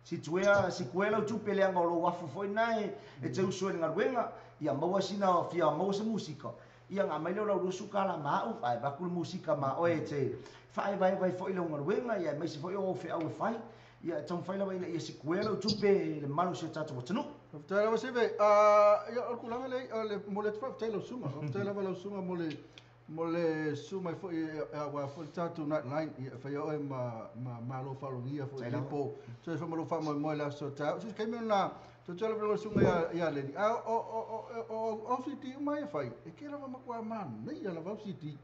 Situea, sikuea lau tupe leaga o lou afu foi lena e te usu ai i le galuega, ia maua sina fia maua se musika. Ia ona aumai lea o lau $20 ma au, ae avatu le musika ma oe e te faaevaeva ai foi lau galuega, ia aemaise foi o ou feau e fai. Ia e taumafai lava ina ia sikuea lau tupe i le malu o si o tatou atunuu. Faafetai lava Sive. Ia o le tulaga lea, o le momoli atu faafetai i lau susuga. Faafetai lava i lau susuga mo le Mo le susu mai foi aua foi le tatou Nightline, ia e faia oe ma ma malo faalogia foi i lenei po. So e foi ma lou faamoemoe i le aso taeao. So se taimi ona toe toe lava le susuga ia ia Leni. A o o o o au CD uma ia e fai, e tele lava matua manaia lava au CD.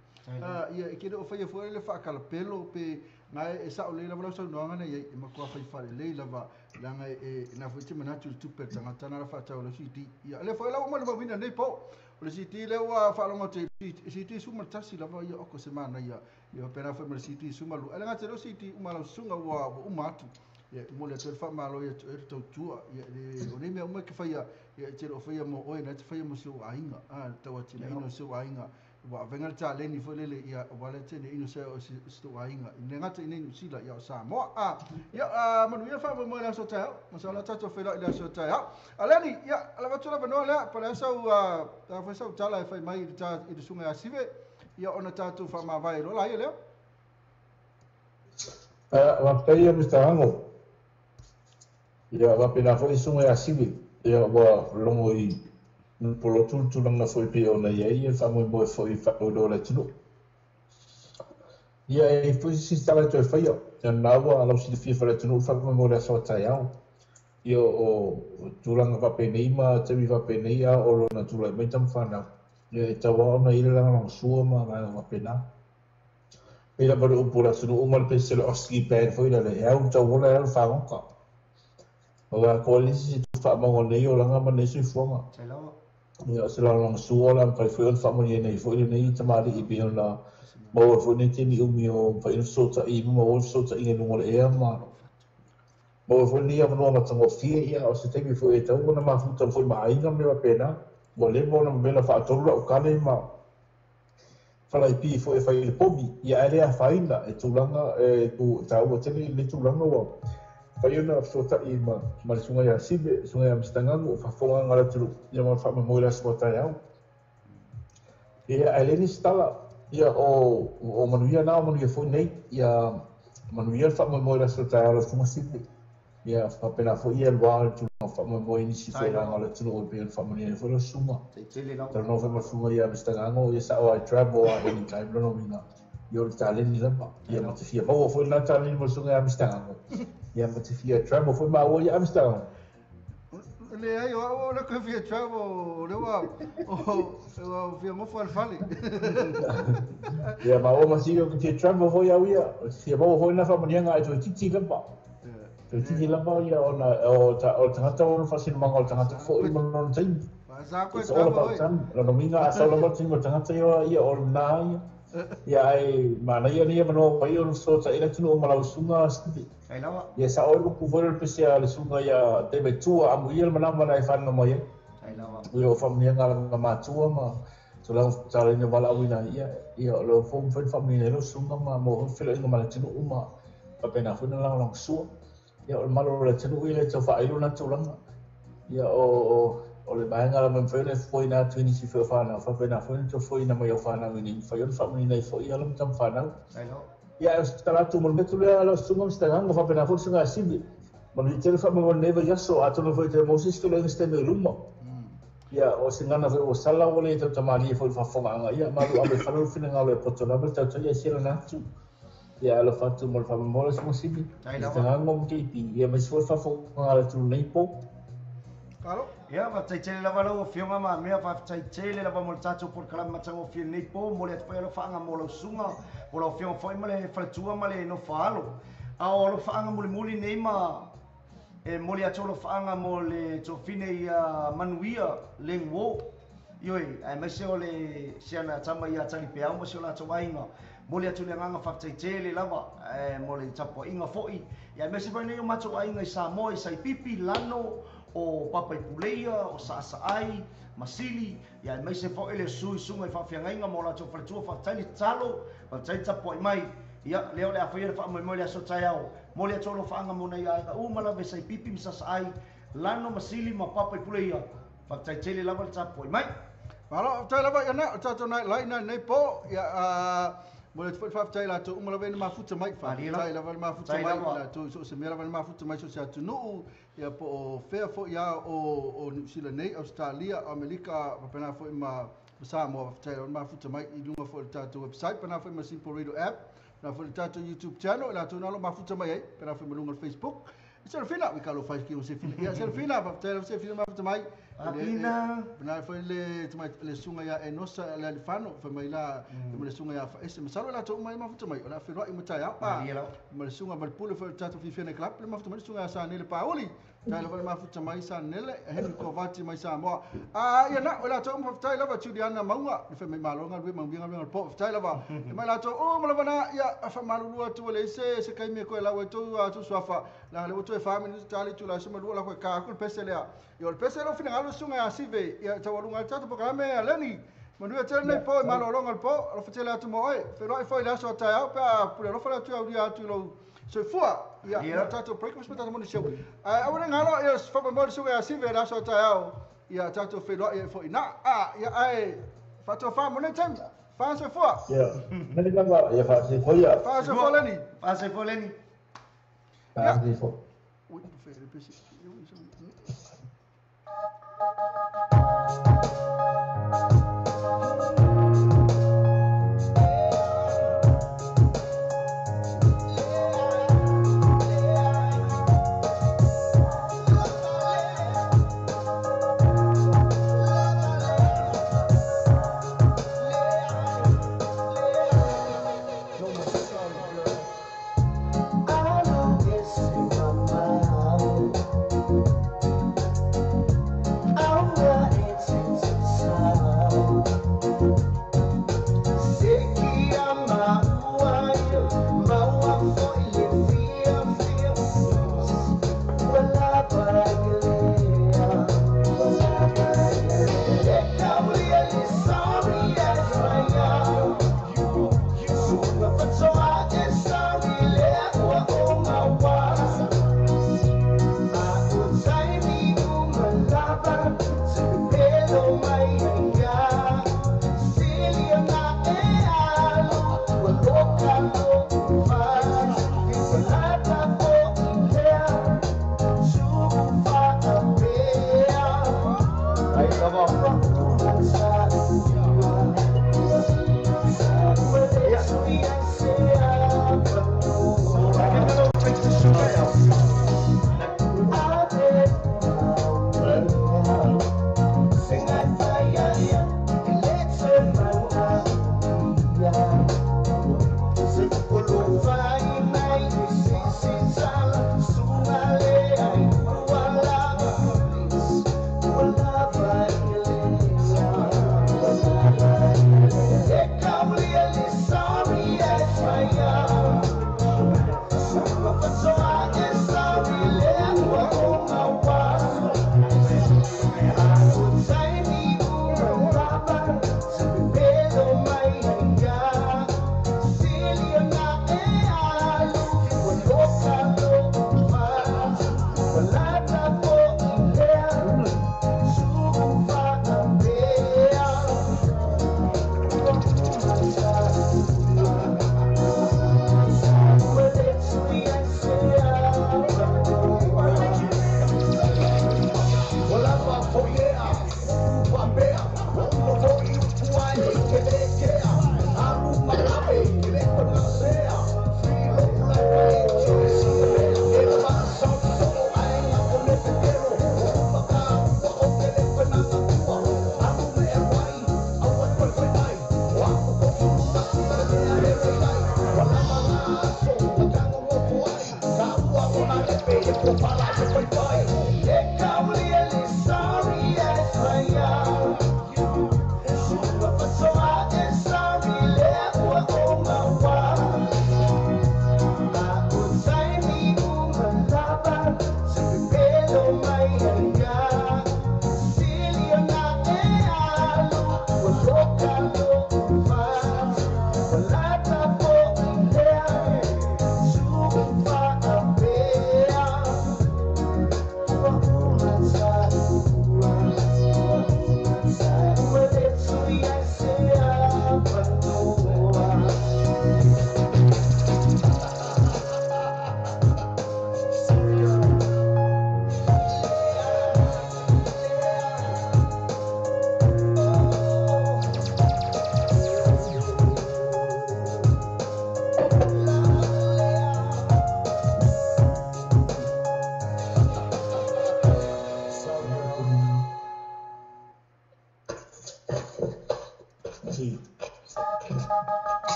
Ia e te le o faia foi le faakalapelo pe na e sao lelei lava lau saunoaga na i ai, e matua fai faalelei lava leaga e na foi te manatu i le tupe a le tagata na la faatau lau CD. Ia lea foi la ua molimauina nei po. O le CD lea ua faalogo atu i CD 11 lava ia oko se manaia. Ia faapena foi ma le CD 12. Ae le gata i lea o CD uma a lau susuga ua uma atu. Ia e momoli atu ai le faamalo ia te oe le tautua. Ia le o nei mea uma e te faia, ia e te le o faia mo oe, na e te faia mo si ou aiga. A, le tauatiaeina o si ou aiga. Ua avega le taleni foi lele ia aua le atinaeina o si tou aiga i le gata i nei Niu Sila ia o Samoa. A ia a manuia le faamoemoe i le aso taeao. Masalo tatou feiloai i le aso taeao. Aleni, ia lava atu le avanoa lea, po o le a sau a foi sau tala e fai mai i le ta i le susuga ia Sive, ia ona tatou faamavae loa laia lea. Faafetai ia Mister Ago. Ia faapena foi le susuga ia Sive. Ia ua logo i polotu le tulaga foi pei ona i ai le faamoemoe foi i faailoa o le atunuu. Ia e i ai foi se isi tala e toe faia, ia lena ua lausilafia foi e le atunuu le faamoemoe o le aso a taeao. Ia o tulaga faapenei ma taimi faapenei a o lona tulai mai tama fanau, ia e tatau lava ona i ai le lagolagosua ma vaega faapena. Pei lava le upu a le atunuu ma le pesele Oski band foi lele, e au le tauola e au le fagota. Aua ko le isi se faamauga nei olaga ma nei soifuaga. Ia, o se lagolagosua o le a mafai foi ona faamanuia nei foi lenei tamalii pei ona maua foi nei taimi umi o mafai ona fesootai ma maua le fesootaiga i luga o le ea ma maua foi lenei avanoa matagofie. Ia, o se taimi foi e tatau ona mafuta foi ma aiga ma mea faapena. Ua leva ona mamela faatolu lau kale ma falaipi foi e fai i le povi, ia ae le afaina e tulaga e tu taua tele i lenei tulaga ua fai ona fesootai ma ma le susuga ia Sive, susuga ia Mister Gago, faafofoga a le atunuu, ia ma le faamoemoe i le aso taeao. Ia ae le nisi tala, ia o o manuia na o manuia foi nei, ia manuia le faamoemoe i le aso taeao lau susuga Sive. Ia faapena foi ia lua le tulaga faamoemoe i nisi foi vaega o le atunuu e pei ona faamanuia ai foi lau susuga. Talanoa foi ma le susuga ia Mister Gago, ia sao lava e travel lava anytime lona uiga, ia o le taleni lava. Ia ma te fia maua foi lena taleni mo le susuga ia Mister Gago. Ia ma te fia travel foi maua ia Mister Gago. Leai, o au o le koe fia travel, o lea ua, ua fia nofo lava i le fale. Ia maua ma sili o te fia travel foi au ia, o te fia maua foi lena faamanuiaga ae toeitiiti lava. Toeitiiti lava ia ona o le tagata o le faasinomaga o le tagata foi ma lona taimi. It's all about time. Lona uiga a sau lava le taimi o le tagata ia, ia o lena ia. Ia ae manaia nei avanoa ua i ai o le fesootai le atunuu ma lau susuga Stevie. Ia sao ai le upu foi lea o le pese a le susuga ia David Tua, amuia le manava na e fanau mai ai. Ia o faamanuiaga a lana matua ma tulaga fetalaina valaauina ai, ia, ia o lo o mafai ona faamanuia ai lau susuga ma maua foi feloaiga ma le atunuu ma faapena foi ona lagolagosua. Ia o le malo o le atunuu ia e tau faailo lena tulaga. Ia o, o le vaega lava e mafai ona e fofoina atu i nisi foi o fanau, faapena foi ona toe fofoina mai au fanau ina ia mafai ona faamanuina ai foi alo ma tama fanau. Ia ae o se tatalo atu mo le mea atu lea lau susuga Mister Gago, faapena foi le susuga ia Sivi. Manuia tele faamoemoe i lenei vaiaso, atonu foi e toe maua se isi feloaiga i se taimi o i luma. Ia, o se gagana foi ua sala ua le tautamalie foi i le faafofogaaga, ia malu ave i fale lou finagalo e poto lava le tautai ae sialana atu. Ia alofa atu mo le faamoemoe lau susuga Sivi, Mister Gago ma KP, ia aemaise foi le faafofogaaga a le atunuu nei po. Kalo. Ia, faafetai tele lava lau Afioga Mamea, faafetai tele lava mo le tatou polokalame matagofie lenei po. Momoli atu foi alofaaga mo lau susuga, mo lau Afioga foi ma le faletua ma le nofo-a-alo. A o alofaaga mulimuli nei ma e momoli atu alofaaga mo le tuafine ia Manuia Lenguo, ioe, aemaise o le siana tama ia Talipeau ma si o latou aiga. Momoli atu le agaga faafetai tele lava mo le tapuaiga foi, ia aemaise foi nei o matou aiga i Samoa i Saipipi, Lano, o Papaipuleia, o Saasaai, Masili, ia aemaise foi le sui susuga i faafeagaiga ma o latou faletua, faafetai le tatalo, faafetai le tapuai mai, ia lea o le a faia le faamoemoe i le aso taeao, momoli atu alofaaga mo nai aiga uma lava i Saipipi ma Saasaai, Lano, Masili ma Papaipuleia, faafetai tele lava le tapuai mai. Malo, faafetai lava ia na, o tatou nai lai nai nei po, ia momoli atu foi le faafetai i latou uma lava e na mafuta mai, faafetai lava le mafuta mai i latou i so o se mea lava na mafuta mai so o se atunuu, ia po o fea foi lava o Niu Sila nei, Ausetalia, Amerika, faapena foi ma Samoa faafetai lava le mafuta mai i luga foi o le tatou website pe na foi ma Simple Radio app na foi le tatou YouTube channel latou na o lo o mafuta mai ai pe na foi ma luga o le Facebook. Serafina, we kalo fai ki o Sefina. Ia Serafina, faafetai lava Sefina mafuta mai. Apina. Na foi le le suga ia Enosa le Alifano fai mai la ma le suga ia Faese masalo latou uma mafuta mai o le a feloai ma taeao ma le suga ma le pule foi o le tatou Fifene Club le mafuta mai le suga ia Sanele Pauli. Tai lava le mafuta mai Sanele Henry Kovati mai Samoa. Ia na o latou uma faafetai lava Juliana Mauga le fai mai malo galue manuia galuega o le po faafetai lava. E mai latou uma lava na ia faamalulu atu e leai se taimi e koe lau ai tou suafa leaga lea ua toe 4 minute ta le itula e 12 la koe ka aku le pese lea. Ia o le pese lea o finagalo suga ia Sive ia taualuga ai le tatou polokalame a Leni. Manuia tele nei po i malologa o le po alofa tele atu mo oe. Feloai foi i le aso a taeao pe a pule alofa le atu aulia atu i lou soifua. Ia mo le tatou breakfast ma tatou morning show. Ae aua ne i galo ia faamoemoe le suga ia Sive i le aso a taeao ia tatou feloai ai foi i ina. Ia ae faatofa mo nei taimi. Faasoifua. Ia, nani lava, ia faasoifua ia. Faasoifua Leni. Faasoifua Leni. Ia. Faasoifua. Ui, fe le pese. I know it's in my mind. Wala